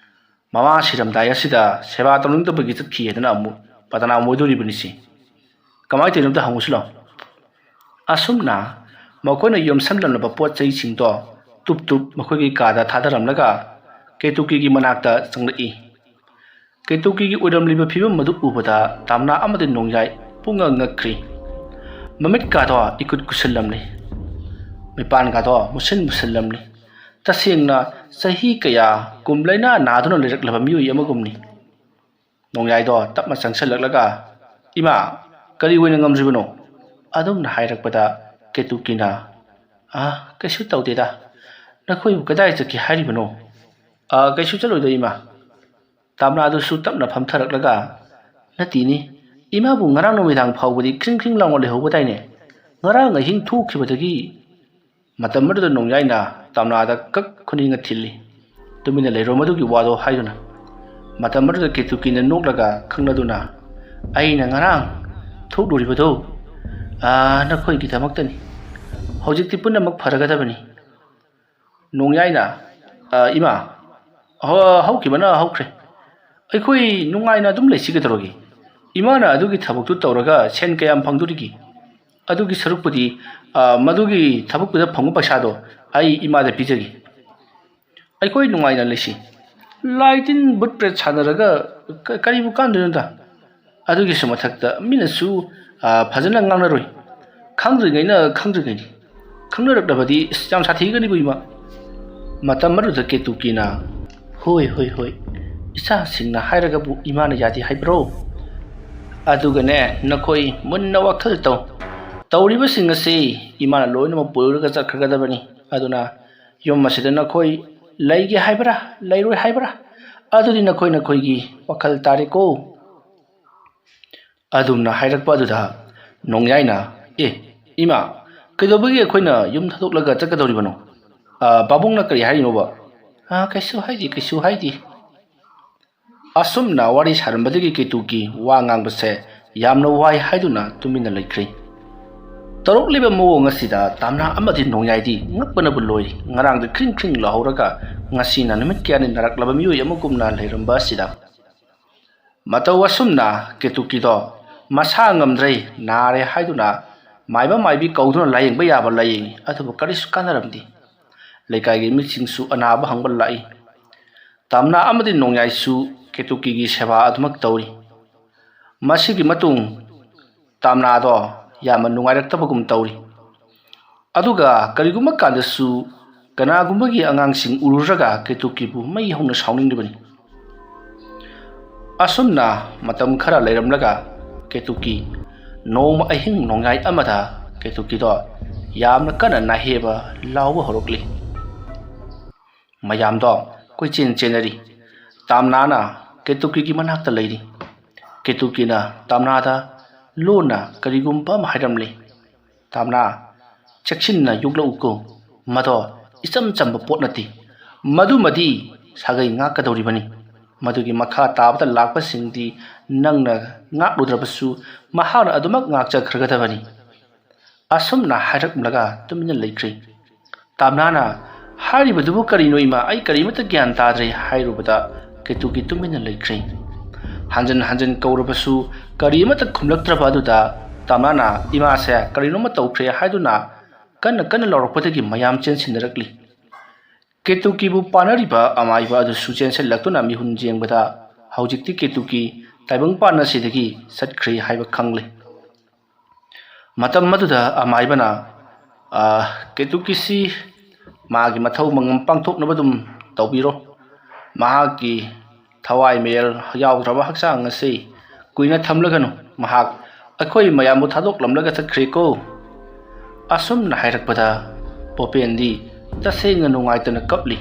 ꯃꯃꯥ ꯁꯤꯔꯝꯗꯥꯏ ꯑꯁꯤꯗ ꯁꯦꯕꯥ ꯇꯧꯅꯤꯡꯗꯕꯒꯤ ꯆꯠꯈꯤ ꯍꯥꯏꯗꯅ ꯑꯃꯨꯛ ꯄꯇꯅꯥ ꯑꯣꯏꯗꯣꯔꯤꯕꯅꯤꯁꯤ꯫ ꯀꯃꯥꯏꯅ ꯇꯧꯔꯤꯅꯣ ꯑꯝꯇ ꯍꯪꯉꯨꯁꯤ ꯂꯥꯎ꯫" ꯑꯁꯨꯝꯅ ꯃꯈꯣꯏꯅ ꯌꯣꯝꯁꯜꯂꯝꯂꯕ ꯄꯣꯠ ꯆꯩꯁꯤꯡꯗꯣ ꯇꯨꯞ ꯇꯨꯞ ꯃꯈꯣꯏꯒꯤ ꯀꯥꯗ ꯊꯥꯗꯔꯝꯂꯒ ꯀꯦꯇꯨꯀꯤꯒꯤ ꯃꯅꯥꯛꯇ ꯆꯪꯂꯛꯏ꯫ ꯀꯦꯇꯨꯀꯤꯒꯤ ꯑꯣꯏꯔꯝꯂꯤꯕ ꯐꯤꯕꯝ ꯑꯗꯨ ꯎꯕꯗ ꯇꯥꯝꯅꯥ ꯑꯃꯗꯤ ꯅꯣꯡꯌꯥꯏ ꯄꯨꯡꯉꯛ ꯉꯛꯈ꯭ꯔꯤ꯫ ꯃꯃꯤꯠꯀꯥꯗꯣ ꯏꯀꯨꯠ ꯀꯨꯠꯁꯤꯜꯂꯝꯂꯤ꯫ ꯃꯤꯄꯥꯟꯒꯥꯗꯣ ꯃꯨꯁꯤꯟ ꯃꯨꯁꯤꯜꯂꯝꯂꯤ꯫ ꯇꯁꯦꯡꯅ ꯆꯍꯤ ꯀꯌꯥ ꯀꯨꯝ ꯂꯥꯏꯅꯥ ꯅꯥꯗꯨꯅ ꯂꯩꯔꯛꯂꯕ ꯃꯤꯑꯣꯏ ꯑꯃꯒꯨꯝꯅꯤ꯫ ꯅꯣꯡꯌꯥꯏꯗꯣ ꯇꯞꯅ ꯆꯪꯁꯤꯜꯂꯛꯂꯒ, "ꯏꯃꯥ, ꯀꯔꯤ ꯑꯣꯏꯅ ꯉꯝꯗ꯭ꯔꯤꯕꯅꯣ?" ꯑꯗꯨꯝꯅ ꯍꯥꯏꯔꯛꯄꯗ ꯀꯦꯇꯨꯀꯤꯅ, "ꯑꯥ, ꯀꯩꯁꯨ ꯇꯧꯗꯦꯗ꯫ ꯅꯈꯣꯏꯕꯨ ꯀꯗꯥꯏ ꯆꯠꯀꯦ ꯍꯥꯏꯔꯤꯕꯅꯣ?" "ꯑꯥ, ꯀꯩꯁꯨ ꯆꯠꯂꯣꯏꯗ, ꯏꯃꯥ꯫" ꯇꯥꯝꯅꯥꯗꯨꯁꯨ ꯇꯞꯅ ꯐꯝꯊꯔꯛꯂꯒ, "ꯅꯠꯇꯦꯅꯦ, ꯏꯃꯥꯕꯨ ꯉꯔꯥꯡ ꯅꯨꯃꯤꯗꯥꯡ ꯐꯥꯎꯕꯗꯤ ꯈ꯭ꯔꯤꯡ ꯈ꯭ꯔꯤꯡ ꯂꯥꯎꯅ ꯂꯩꯍꯧꯕꯗꯥꯏꯅꯦ? ꯉꯔꯥꯡ ꯑꯍꯤꯡ ꯊꯣꯛꯈꯤꯕꯗꯒꯤ..." ꯃꯇꯝ ꯑꯗꯨꯗ ꯅꯣꯡꯌꯥꯏꯅ ꯇꯥꯝꯅꯥꯗ ꯀꯛ ꯈꯨꯅꯤꯡꯅ ꯊꯤꯜꯂꯤ꯫ ꯇꯨꯃꯤꯟꯅ ꯂꯩꯔꯣ ꯃꯗꯨꯒꯤ ꯋꯥꯗꯣ ꯍꯥꯏꯗꯨꯅ꯫ ꯃꯇꯝ ꯑꯗꯨꯗ ꯀꯦꯇꯨꯀꯤꯅ ꯅꯣꯛꯂꯒ ꯈꯪꯂꯗꯨꯅ, "ꯑꯩꯅ ꯉꯔꯥꯡ ꯊꯣꯛꯂꯨꯔꯤꯕꯗꯣ, ꯑꯥ, ꯅꯈꯣꯏꯒꯤꯗꯃꯛꯇꯅꯤ꯫ ꯍꯧꯖꯤꯛꯇꯤ ꯄꯨꯝꯅꯃꯛ ꯐꯔꯒꯗꯕꯅꯤ꯫" ꯅꯣꯡꯌꯥꯏꯅ, "ꯑꯥ, ꯏꯃꯥ, ꯍ-, ꯍꯧꯈꯤꯕꯅ ꯍꯧꯈ꯭ꯔꯦ꯫ ꯑꯩꯈꯣꯏ ꯅꯨꯡꯉꯥꯏꯅ ꯑꯗꯨꯝ ꯂꯩꯁꯤ ꯀꯩꯗꯧꯔꯒꯦ? ꯏꯃꯥꯅ ꯑꯗꯨꯒꯤ ꯊꯕꯛꯇꯨ ꯇꯧꯔꯒ ꯁꯦꯟ ꯀꯌꯥꯝ ꯐꯪꯗꯣꯔꯤꯒꯦ? ꯑꯗꯨꯒꯤ ꯁꯔꯨꯛꯄꯨꯗꯤ, ꯑꯥ, ꯃꯗꯨꯒꯤ ꯊꯕꯛꯇꯨꯗ ꯐꯪꯕ ꯄꯩꯁꯥꯗꯣ ꯑꯩ ꯏꯃꯥꯗ ꯄꯤꯖꯒꯦ꯫ ꯑꯩꯈꯣꯏ ꯅꯨꯡꯉꯥꯏꯅ ꯂꯩꯁꯤ꯫ ꯂꯥꯏ ꯇꯤꯟ ꯕꯨꯠ ꯄ꯭ꯔꯦꯠ ꯁꯥꯟꯅꯔꯒ ꯀ-, ꯀꯔꯤꯕꯨ ꯀꯥꯟꯗꯣꯏꯅꯣꯗ? ꯑꯗꯨꯒꯤꯁꯨ ꯃꯊꯛꯇ ꯃꯤꯅꯁꯨ, ꯑꯥ, ꯐꯖꯅ ꯉꯥꯡꯅꯔꯣꯏ꯫ ꯈꯪꯗ꯭ꯔꯤꯉꯩꯅ ꯈꯪꯗ꯭ꯔꯤꯉꯩꯅꯤ꯫ ꯈꯪꯅꯔꯛꯂꯕꯗꯤ, ꯏꯁ, ꯌꯥꯝ ꯁꯥꯊꯤꯒꯅꯤꯕꯨ ꯏꯃꯥ꯫" ꯃꯇꯝ ꯑꯗꯨꯗ ꯀꯦꯇꯨꯀꯤꯅ, "ꯍꯣꯏ, ꯍꯣꯏ, ꯍꯣꯏ꯫ ꯏꯆꯥꯁꯤꯡꯅ ꯍꯥꯏꯔꯒꯕꯨ ꯏꯃꯥꯅ ꯌꯥꯗꯦ ꯍꯥꯏꯕ꯭ꯔꯣ? ꯑꯗꯨꯒꯅꯦ, ꯅꯈꯣꯏ ꯃꯨꯟꯅ ꯋꯥꯈꯜ ꯇꯧ꯫ ꯇꯧꯔꯤꯕꯁꯤꯡ ꯑꯁꯤ ꯏꯃꯥꯅ ꯂꯣꯏꯅꯃꯛ ꯄꯨꯔꯒ ꯆꯠꯈ꯭ꯔꯒꯗꯕꯅꯤ꯫ ꯑꯗꯨꯅ ꯌꯨꯝ ꯑꯁꯤꯗ ꯅꯈꯣꯏ ꯂꯩꯒꯦ ꯍꯥꯏꯕ꯭ꯔꯥ, ꯂꯩꯔꯣꯏ ꯍꯥꯏꯕ꯭ꯔꯥ? ꯑꯗꯨꯗꯤ ꯅꯈꯣꯏ ꯅꯈꯣꯏꯒꯤ ꯋꯥꯈꯜ ꯇꯥꯔꯦꯀꯣ꯫" ꯑꯗꯨꯝꯅ ꯍꯥꯏꯔꯛꯄ ꯑꯗꯨꯗ ꯅꯣꯡꯌꯥꯏꯅ, "ꯑꯦ, ꯏꯃꯥ, ꯀꯩꯗꯧꯕꯒꯤ ꯑꯩꯈꯣꯏꯅ ꯌꯨꯝ ꯊꯥꯗꯣꯛꯂꯒ ꯆꯠꯀꯗꯧꯔꯤꯕꯅꯣ? ꯑ, ꯄꯥꯕꯨꯡꯅ ꯀꯔꯤ ꯍꯥꯏꯔꯤꯅꯣꯕ?" "ꯑ, ꯀꯩꯁꯨ ꯍꯥꯏꯗꯦ, ꯀꯩꯁꯨ ꯍꯥꯏꯗꯦ꯫" ꯑꯁꯨꯝꯅ ꯋꯥꯔꯤ ꯁꯥꯔꯝꯕꯗꯒꯤ ꯀꯦꯇꯨꯀꯤ ꯋꯥ ꯉꯥꯡꯕꯁꯦ ꯌꯥꯝꯅ ꯋꯥꯏ ꯍꯥꯏꯗꯨꯅ ꯇꯨꯃꯤꯟꯅ ꯂꯩꯈ꯭ꯔꯦ꯫ ꯇꯧꯔꯛꯂꯤꯕ ꯃꯑꯣꯡ ꯑꯁꯤꯗ ꯇꯥꯝꯅꯥ ꯑꯃꯗꯤ ꯅꯣꯡꯌꯥꯏꯗꯤ ꯉꯛꯄꯅꯕꯨ ꯂꯣꯏꯔꯤ꯫ ꯉꯔꯥꯡꯗꯤ ꯈ꯭ꯔꯤꯡ ꯈ꯭ꯔꯤꯡ ꯂꯥꯎꯍꯧꯔꯒ ꯉꯁꯤꯅ ꯅꯨꯃꯤꯠ ꯀꯌꯥꯅꯤ ꯅꯥꯔꯛꯂꯕ ꯃꯤꯑꯣꯏ ꯑꯃꯒꯨꯝꯅ ꯂꯩꯔꯝꯕ ꯑꯁꯤꯗ꯫ ꯃꯇꯧ ꯑꯁꯨꯝꯅ ꯀꯦꯇꯨꯀꯤꯗꯣ ꯃꯁꯥ ꯉꯝꯗ꯭ꯔꯦ, ꯅꯥꯔꯦ ꯍꯥꯏꯗꯨꯅ ꯃꯥꯏꯕ ꯃꯥꯏꯕꯤ ꯀꯧꯗꯨꯅ ꯂꯥꯌꯦꯡꯕ ꯌꯥꯕ ꯂꯥꯌꯦꯡꯉꯤ, ꯑꯗꯨꯕꯨ ꯀꯔꯤꯁꯨ ꯀꯥꯟꯅꯔꯝꯗꯦ꯫ ꯂꯩꯀꯥꯏꯒꯤ ꯃꯤꯁꯤꯡꯁꯨ ꯑꯅꯥꯕ ꯍꯪꯕ ꯂꯥꯛꯏ꯫ ꯇꯥꯝꯅꯥ ꯑꯃꯗꯤ ꯅꯣꯡꯌꯥꯏꯁꯨ ꯀꯦꯇꯨꯀꯤꯒꯤ ꯁꯦꯕꯥ ꯑꯗꯨꯃꯛ ꯇꯧꯔꯤ꯫ ꯃꯁꯤꯒꯤ ꯃꯇꯨꯡ ꯇꯥꯝꯅꯥꯗꯣ ꯌꯥꯝꯅ ꯅꯨꯡꯉꯥꯏꯔꯛꯇꯕꯒꯨꯝ ꯇꯧꯔꯤ꯫ ꯑꯗꯨꯒ ꯀꯔꯤꯒꯨꯝꯕ ꯀꯥꯟꯗꯁꯨ ꯀꯅꯥꯒꯨꯝꯕꯒꯤ ꯑꯉꯥꯡꯁꯤꯡ ꯎꯔꯨꯔꯒ ꯀꯦꯇꯨꯀꯤꯕꯨ ꯃꯩ ꯍꯧꯅ ꯁꯥꯎꯅꯤꯡꯂꯤꯕꯅꯤ꯫ ꯑꯁꯨꯝꯅ ꯃꯇꯝ ꯈꯔ ꯂꯩꯔꯝꯂꯒ ꯀꯦꯇꯨꯀꯤ ꯅꯣꯡꯃ ꯑꯍꯤꯡ ꯅꯣꯡꯌꯥꯏ ꯑꯃꯗ ꯀꯦꯇꯨꯀꯤꯗꯣ ꯌꯥꯝꯅ ꯀꯟꯅ ꯅꯥꯍꯦꯕ ꯂꯥꯎꯕ ꯍꯧꯔꯛꯂꯤ꯫ ꯃꯌꯥꯝꯗꯣ ꯀꯣꯏꯆꯦꯟ ꯆꯦꯟꯅꯔꯤ꯫ ꯇꯥꯝꯅꯥꯅ ꯀꯦꯇꯨꯀꯤꯒꯤ ꯃꯅꯥꯛꯇ ꯂꯩꯔꯤ꯫ ꯀꯦꯇꯨꯀꯤꯅ ꯇꯥꯝꯅꯥꯗ ꯂꯣꯟꯅ ꯀꯔꯤꯒꯨꯝꯕ ꯑꯃ ꯍꯥꯏꯔꯝꯂꯤ꯫ "ꯇꯥꯝꯅꯥ, ꯆꯦꯛꯁꯤꯟꯅ ꯌꯣꯛꯂꯛꯎꯀꯣ꯫ ꯃꯗꯣ ꯏꯆꯝ ꯆꯝꯕ ꯄꯣꯠ ꯅꯠꯇꯦ꯫ ꯃꯗꯨꯃꯗꯤ ꯁꯥꯒꯩ ꯉꯥꯛꯀꯗꯧꯔꯤꯕꯅꯤ꯫ ꯃꯗꯨꯒꯤ ꯃꯈꯥ ꯇꯥꯕꯗ ꯂꯥꯛꯄꯁꯤꯡꯗꯤ ꯅꯪꯅ ꯉꯥꯛꯂꯨꯗ꯭ꯔꯕꯁꯨ ꯃꯍꯥꯛꯅ ꯑꯗꯨꯃꯛ ꯉꯥꯛꯆꯈ꯭ꯔꯒꯗꯕꯅꯤ꯫ ꯑꯁꯨꯝꯅ ꯍꯥꯏꯔꯛꯂꯒ ꯇꯨꯃꯤꯟꯅ ꯂꯩꯈ꯭ꯔꯦ꯫ ꯇꯥꯝꯅꯥꯅ, "ꯍꯥꯏꯔꯤꯕꯗꯨꯕꯨ ꯀꯔꯤꯅꯣ ꯏꯃꯥ? ꯑꯩ ꯀꯔꯤꯃꯠꯇ ꯒ꯭ꯌꯥꯟ ꯇꯥꯗ꯭ꯔꯦ" ꯍꯥꯏꯔꯨꯕꯗ ꯀꯦꯇꯨꯀꯤ ꯇꯨꯃꯤꯟꯅ ꯂꯩꯈ꯭ꯔꯦ꯫ ꯍꯟꯖꯤꯟ ꯍꯟꯖꯤꯟ ꯀꯧꯔꯕꯁꯨ ꯀꯔꯤꯃꯠꯇ ꯈꯨꯝꯂꯛꯇ꯭ꯔꯕ ꯑꯗꯨꯗ ꯇꯥꯝꯅꯥꯅ ꯏꯃꯥꯁꯦ ꯀꯔꯤꯅꯣꯝꯃ ꯇꯧꯈ꯭ꯔꯦ ꯍꯥꯏꯗꯨꯅ ꯀꯟꯅ ꯀꯟꯅ ꯂꯥꯎꯔꯛꯄꯗꯒꯤ ꯃꯌꯥꯝ ꯆꯦꯟꯁꯤꯟꯅꯔꯛꯂꯤ꯫ ꯀꯦꯇꯨꯀꯤꯕꯨ ꯄꯥꯟꯅꯔꯤꯕ ꯑꯃꯥꯏꯕ ꯑꯗꯨꯁꯨ ꯆꯦꯟꯁꯤꯜꯂꯛꯇꯨꯅ ꯃꯤꯍꯨꯟ ꯌꯦꯡꯕꯗ ꯍꯧꯖꯤꯛꯇꯤ ꯀꯦꯇꯨꯀꯤ ꯇꯥꯏꯕꯪꯄꯥꯟ ꯑꯁꯤꯗꯒꯤ ꯆꯠꯈ꯭ꯔꯦ ꯍꯥꯏꯕ ꯈꯪꯂꯦ꯫ ꯃꯇꯝ ꯑꯗꯨꯗ ꯑꯃꯥꯏꯕꯅ, "ꯑ, ꯀꯦꯇꯨꯀꯤꯁꯤ ꯃꯥꯒꯤ ꯃꯊꯧ ꯃꯉꯝ ꯄꯥꯡꯊꯣꯛꯅꯕ ꯑꯗꯨꯝ ꯇꯧꯕꯤꯔꯣ꯫ ꯃꯍꯥꯛꯀꯤ ꯊꯋꯥꯏ ꯃꯌꯦꯜ ꯌꯥꯎꯗ꯭ꯔꯕ ꯍꯛꯆꯥꯡ ꯑꯁꯤ ꯀꯨꯏꯅ ꯊꯝꯂꯒꯅꯨ꯫ ꯃꯍꯥꯛ ꯑꯩꯈꯣꯏ ꯃꯌꯥꯝꯕꯨ ꯊꯥꯗꯣꯛꯂꯝꯂꯒ ꯆꯠꯈ꯭ꯔꯦꯀꯣ"꯫ ꯑꯁꯨꯝꯅ ꯍꯥꯏꯔꯛꯄꯗ ꯕꯣꯄꯦꯟꯗꯤ ꯇꯁꯦꯡꯅ ꯅꯨꯡꯉꯥꯏꯇꯅ ꯀꯞꯂꯤ꯫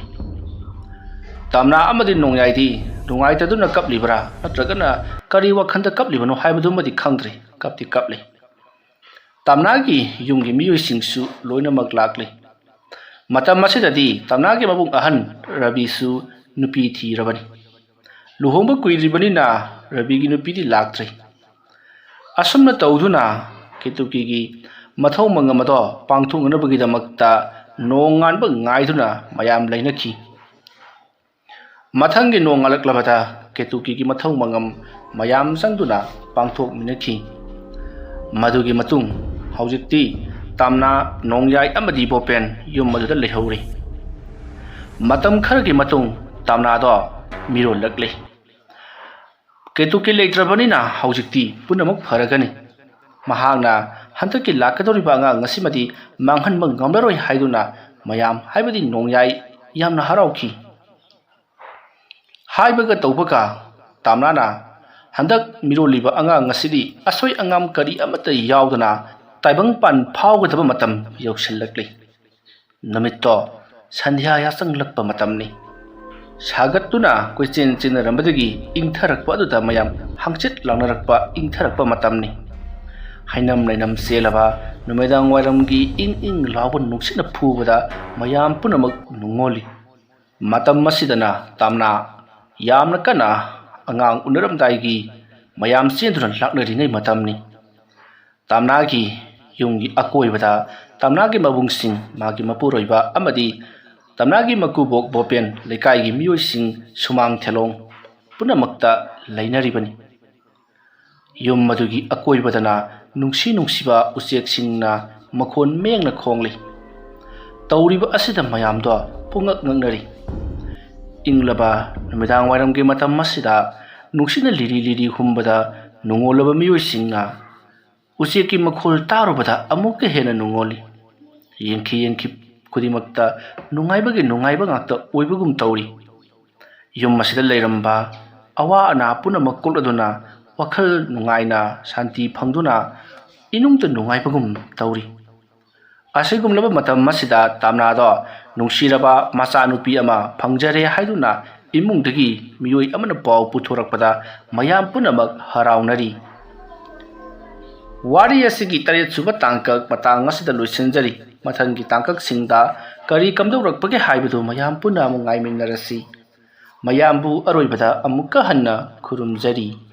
ꯇꯥꯝꯅꯥ ꯑꯃꯗꯤ ꯅꯣꯡꯌꯥꯏꯗꯤ ꯅꯨꯡꯉꯥꯏꯇꯗꯨꯅ ꯀꯞꯂꯤꯕ꯭ꯔꯥ ꯅꯠꯇ꯭ꯔꯒꯅ ꯀꯔꯤ ꯋꯥꯈꯜꯗ ꯀꯞꯂꯤꯕꯅꯣ ꯍꯥꯏꯕꯗꯨꯃꯗꯤ ꯈꯪꯗ꯭ꯔꯦ꯫ ꯀꯞꯇꯤ ꯀꯞꯂꯤ꯫ ꯇꯥꯝꯅꯥꯒꯤ ꯌꯨꯝꯒꯤ ꯃꯤꯑꯣꯏꯁꯤꯡꯁꯨ ꯂꯣꯏꯅꯃꯛ ꯂꯥꯛꯂꯤ꯫ ꯃꯇꯝ ꯑꯁꯤꯗꯗꯤ ꯇꯥꯝꯅꯥꯒꯤ ꯃꯕꯨꯡ ꯑꯍꯟ ꯔꯕꯤꯁꯨ ꯅꯨꯄꯤ ꯊꯤꯔꯕꯅꯤ꯫ ꯂꯨꯍꯣꯡꯕ ꯀꯨꯏꯗ꯭ꯔꯤꯕꯅꯤꯅ ꯔꯕꯤꯒꯤ ꯅꯨꯄꯤꯗꯤ ꯂꯥꯛꯇ꯭ꯔꯤ꯫ ꯑꯁꯨꯝꯅ ꯇꯧꯗꯨꯅ ꯀꯦꯇꯨꯀꯤꯒꯤ ꯃꯊꯧ ꯃꯉꯝ ꯑꯗꯣ ꯄꯥꯡꯊꯣꯛꯅꯅꯕꯒꯤꯗꯃꯛꯇ ꯅꯣꯡꯉꯥꯟꯕ ꯉꯥꯏꯗꯨꯅ ꯃꯌꯥꯝ ꯂꯩꯅꯈꯤ꯫ ꯃꯊꯪꯒꯤ ꯅꯣꯡ ꯉꯥꯜꯂꯛꯂꯕꯗ ꯀꯦꯇꯨꯀꯤꯒꯤ ꯃꯊꯧ ꯃꯉꯝ ꯃꯌꯥꯝ ꯆꯪꯗꯨꯅ ꯄꯥꯡꯊꯣꯛꯃꯤꯟꯅꯈꯤ꯫ ꯃꯗꯨꯒꯤ ꯃꯇꯨꯡ ꯍꯧꯖꯤꯛꯇꯤ ꯇꯥꯝꯅꯥ, ꯅꯣꯡꯌꯥꯏ ꯑꯃꯗꯤ ꯕꯣꯄꯦꯟ ꯌꯨꯝ ꯑꯗꯨꯗ ꯂꯩꯍꯧꯔꯤ꯫ ꯃꯇꯝ ꯈꯔꯒꯤ ꯃꯇꯨꯡ ꯇꯥꯝꯅꯥꯗꯣ ꯃꯤꯔꯣꯜꯂꯛꯂꯦ꯫ ꯀꯦꯇꯨꯀꯤ ꯂꯩꯇ꯭ꯔꯕꯅꯤꯅ ꯍꯧꯖꯤꯛꯇꯤ ꯄꯨꯝꯅꯃꯛ ꯐꯔꯒꯅꯤ꯫ ꯃꯍꯥꯛꯅ ꯍꯟꯗꯛꯀꯤ ꯂꯥꯛꯀꯗꯧꯔꯤꯕ ꯑꯉꯥꯡ ꯑꯁꯤꯃꯗꯤ ꯃꯥꯡꯍꯟꯕ ꯉꯝꯂꯔꯣꯏ ꯍꯥꯏꯗꯨꯅ ꯃꯌꯥꯝ, ꯍꯥꯏꯕꯗꯤ ꯅꯣꯡꯌꯥꯏ, ꯌꯥꯝꯅ ꯍꯔꯥꯎꯈꯤ꯫ ꯍꯥꯏꯕꯒ ꯇꯧꯕꯒ ꯇꯥꯝꯅꯥꯅ ꯍꯟꯗꯛ ꯃꯤꯔꯣꯜꯂꯤꯕ ꯑꯉꯥꯡ ꯑꯁꯤꯗꯤ ꯑꯁꯣꯏ ꯑꯉꯥꯝ ꯀꯔꯤ ꯑꯃꯠꯇ ꯌꯥꯎꯗꯅ ꯇꯥꯏꯕꯪꯄꯥꯟ ꯐꯥꯎꯒꯗꯕ ꯃꯇꯝ ꯌꯧꯁꯤꯜꯂꯛꯂꯤ꯫ ꯅꯨꯃꯤꯠꯇꯣ ꯁꯟꯙ꯭ꯌꯥ ꯌꯥꯆꯪꯂꯛꯄ ꯃꯇꯝꯅꯤ꯫ ꯁꯥꯒꯠꯇꯨꯅ ꯀꯣꯏꯆꯦꯟ ꯆꯦꯟꯅꯔꯝꯕꯗꯒꯤ ꯏꯪꯊꯔꯛꯄ ꯑꯗꯨꯗ ꯃꯌꯥꯝ ꯍꯪꯆꯤꯠ ꯂꯥꯡꯅꯔꯛꯄ, ꯏꯪꯊꯔꯛꯄ ꯃꯇꯝꯅꯤ꯫ ꯍꯩꯅꯝ ꯂꯩꯅꯝ ꯆꯦꯜꯂꯕ ꯅꯨꯃꯤꯗꯥꯡ ꯋꯥꯏꯔꯝꯒꯤ ꯏꯪ ꯏꯪ ꯂꯥꯎꯕ ꯅꯨꯡꯁꯤꯠꯅ ꯐꯨꯕꯗ ꯃꯌꯥꯝ ꯄꯨꯝꯅꯃꯛ ꯅꯨꯡꯉꯣꯜꯂꯤ꯫ ꯃꯇꯝ ꯑꯁꯤꯗꯅ ꯇꯥꯝꯅꯥ ꯌꯥꯝꯅ ꯀꯟꯅ ꯑꯉꯥꯡ ꯎꯅꯔꯝꯗꯥꯏꯒꯤ ꯃꯌꯥꯝ ꯆꯦꯟꯗꯨꯅ ꯂꯥꯛꯅꯔꯤꯉꯩ ꯃꯇꯝꯅꯤ꯫ ꯇꯥꯝꯅꯥꯒꯤ ꯌꯨꯝꯒꯤ ꯑꯀꯣꯏꯕꯗ ꯇꯥꯝꯅꯥꯒꯤ ꯃꯕꯨꯡꯁꯤꯡ, ꯃꯥꯒꯤ ꯃꯄꯨꯔꯣꯏꯕ ꯑꯃꯗꯤ ꯇꯥꯝꯅꯥꯒꯤ ꯃꯀꯨꯕꯣꯛ ꯕꯣꯄꯦꯟ, ꯂꯩꯀꯥꯏꯒꯤ ꯃꯤꯑꯣꯏꯁꯤꯡ, ꯁꯨꯃꯥꯡ ꯊꯦꯂꯣꯡ ꯄꯨꯝꯅꯃꯛꯇ ꯂꯩꯅꯔꯤꯕꯅꯤ꯫ ꯌꯨꯝ ꯑꯗꯨꯒꯤ ꯑꯀꯣꯏꯕꯗꯅ ꯅꯨꯡꯁꯤ ꯅꯨꯡꯁꯤꯕ ꯎꯆꯦꯛꯁꯤꯡꯅ ꯃꯈꯣꯟ ꯃꯦꯡꯅ ꯈꯣꯡꯂꯤ꯫ ꯇꯧꯔꯤꯕ ꯑꯁꯤꯗ ꯃꯌꯥꯝꯗꯣ ꯄꯨꯡꯉꯛ ꯉꯛꯅꯔꯤ꯫ ꯏꯪꯂꯕ ꯅꯨꯃꯤꯗꯥꯡ ꯋꯥꯏꯔꯝꯒꯤ ꯃꯇꯝ ꯑꯁꯤꯗ ꯅꯨꯡꯁꯤꯠꯅ ꯂꯤꯔꯤ ꯂꯤꯔꯤ ꯍꯨꯝꯕꯗ ꯅꯨꯡꯉꯣꯜꯂꯕ ꯃꯤꯑꯣꯏꯁꯤꯡꯅ ꯎꯆꯦꯛꯀꯤ ꯃꯈꯣꯜ ꯇꯥꯔꯨꯕꯗ ꯑꯃꯨꯛꯀ ꯍꯦꯟꯅ ꯅꯨꯡꯉꯣꯜꯂꯤ꯫ ꯌꯦꯡꯈꯤ ꯌꯦꯡꯈꯤ ꯈꯨꯗꯤꯡꯃꯛꯇ ꯅꯨꯡꯉꯥꯏꯕꯒꯤ ꯅꯨꯡꯉꯥꯏꯕ ꯉꯥꯛꯇ ꯑꯣꯏꯕꯒꯨꯝ ꯇꯧꯔꯤ꯫ ꯌꯨꯝ ꯑꯁꯤꯗ ꯂꯩꯔꯝꯕ ꯑꯋꯥ ꯑꯅꯥ ꯄꯨꯝꯅꯃꯛ ꯀꯣꯛꯂꯗꯨꯅ ꯋꯥꯈꯜ ꯅꯨꯡꯉꯥꯏꯅ ꯁꯥꯟꯇꯤ ꯐꯪꯗꯨꯅ ꯏꯅꯨꯡꯇ ꯅꯨꯡꯉꯥꯏꯕꯒꯨꯝ ꯇꯧꯔꯤ꯫ ꯑꯁꯤꯒꯨꯝꯂꯕ ꯃꯇꯝ ꯑꯁꯤꯗ ꯇꯥꯝꯅꯥꯗꯣ ꯅꯨꯡꯁꯤꯔꯕ ꯃꯆꯥꯅꯨꯄꯤ ꯑꯃ ꯐꯪꯖꯔꯦ ꯍꯥꯏꯗꯨꯅ ꯏꯃꯨꯡꯗꯒꯤ ꯃꯤꯑꯣꯏ ꯑꯃꯅ ꯄꯥꯎ ꯄꯨꯊꯣꯔꯛꯄꯗ ꯃꯌꯥꯝ ꯄꯨꯝꯅꯃꯛ ꯍꯔꯥꯎꯅꯔꯤ꯫ ꯋꯥꯔꯤ ꯑꯁꯤꯒꯤ ꯇꯔꯦꯠ ꯁꯨꯕ ꯇꯥꯡꯀꯛ ꯃꯇꯥꯡ ꯑꯁꯤꯗ ꯂꯣꯏꯁꯤꯟꯖꯔꯤ꯫ ꯃꯊꯪꯒꯤ ꯇꯥꯡꯀꯛꯁꯤꯡꯗ ꯀꯔꯤ ꯀꯝꯗꯧꯔꯛꯄꯒꯦ ꯍꯥꯏꯕꯗꯨ ꯃꯌꯥꯝ ꯄꯨꯟꯅ ꯑꯃꯨꯛ ꯉꯥꯏꯃꯤꯟꯅꯔꯁꯤ꯫ ꯃꯌꯥꯝꯕꯨ ꯑꯔꯣꯏꯕꯗ ꯑꯃꯨꯛꯀ ꯍꯟꯅ ꯈꯨꯔꯨꯝꯖꯔꯤ꯫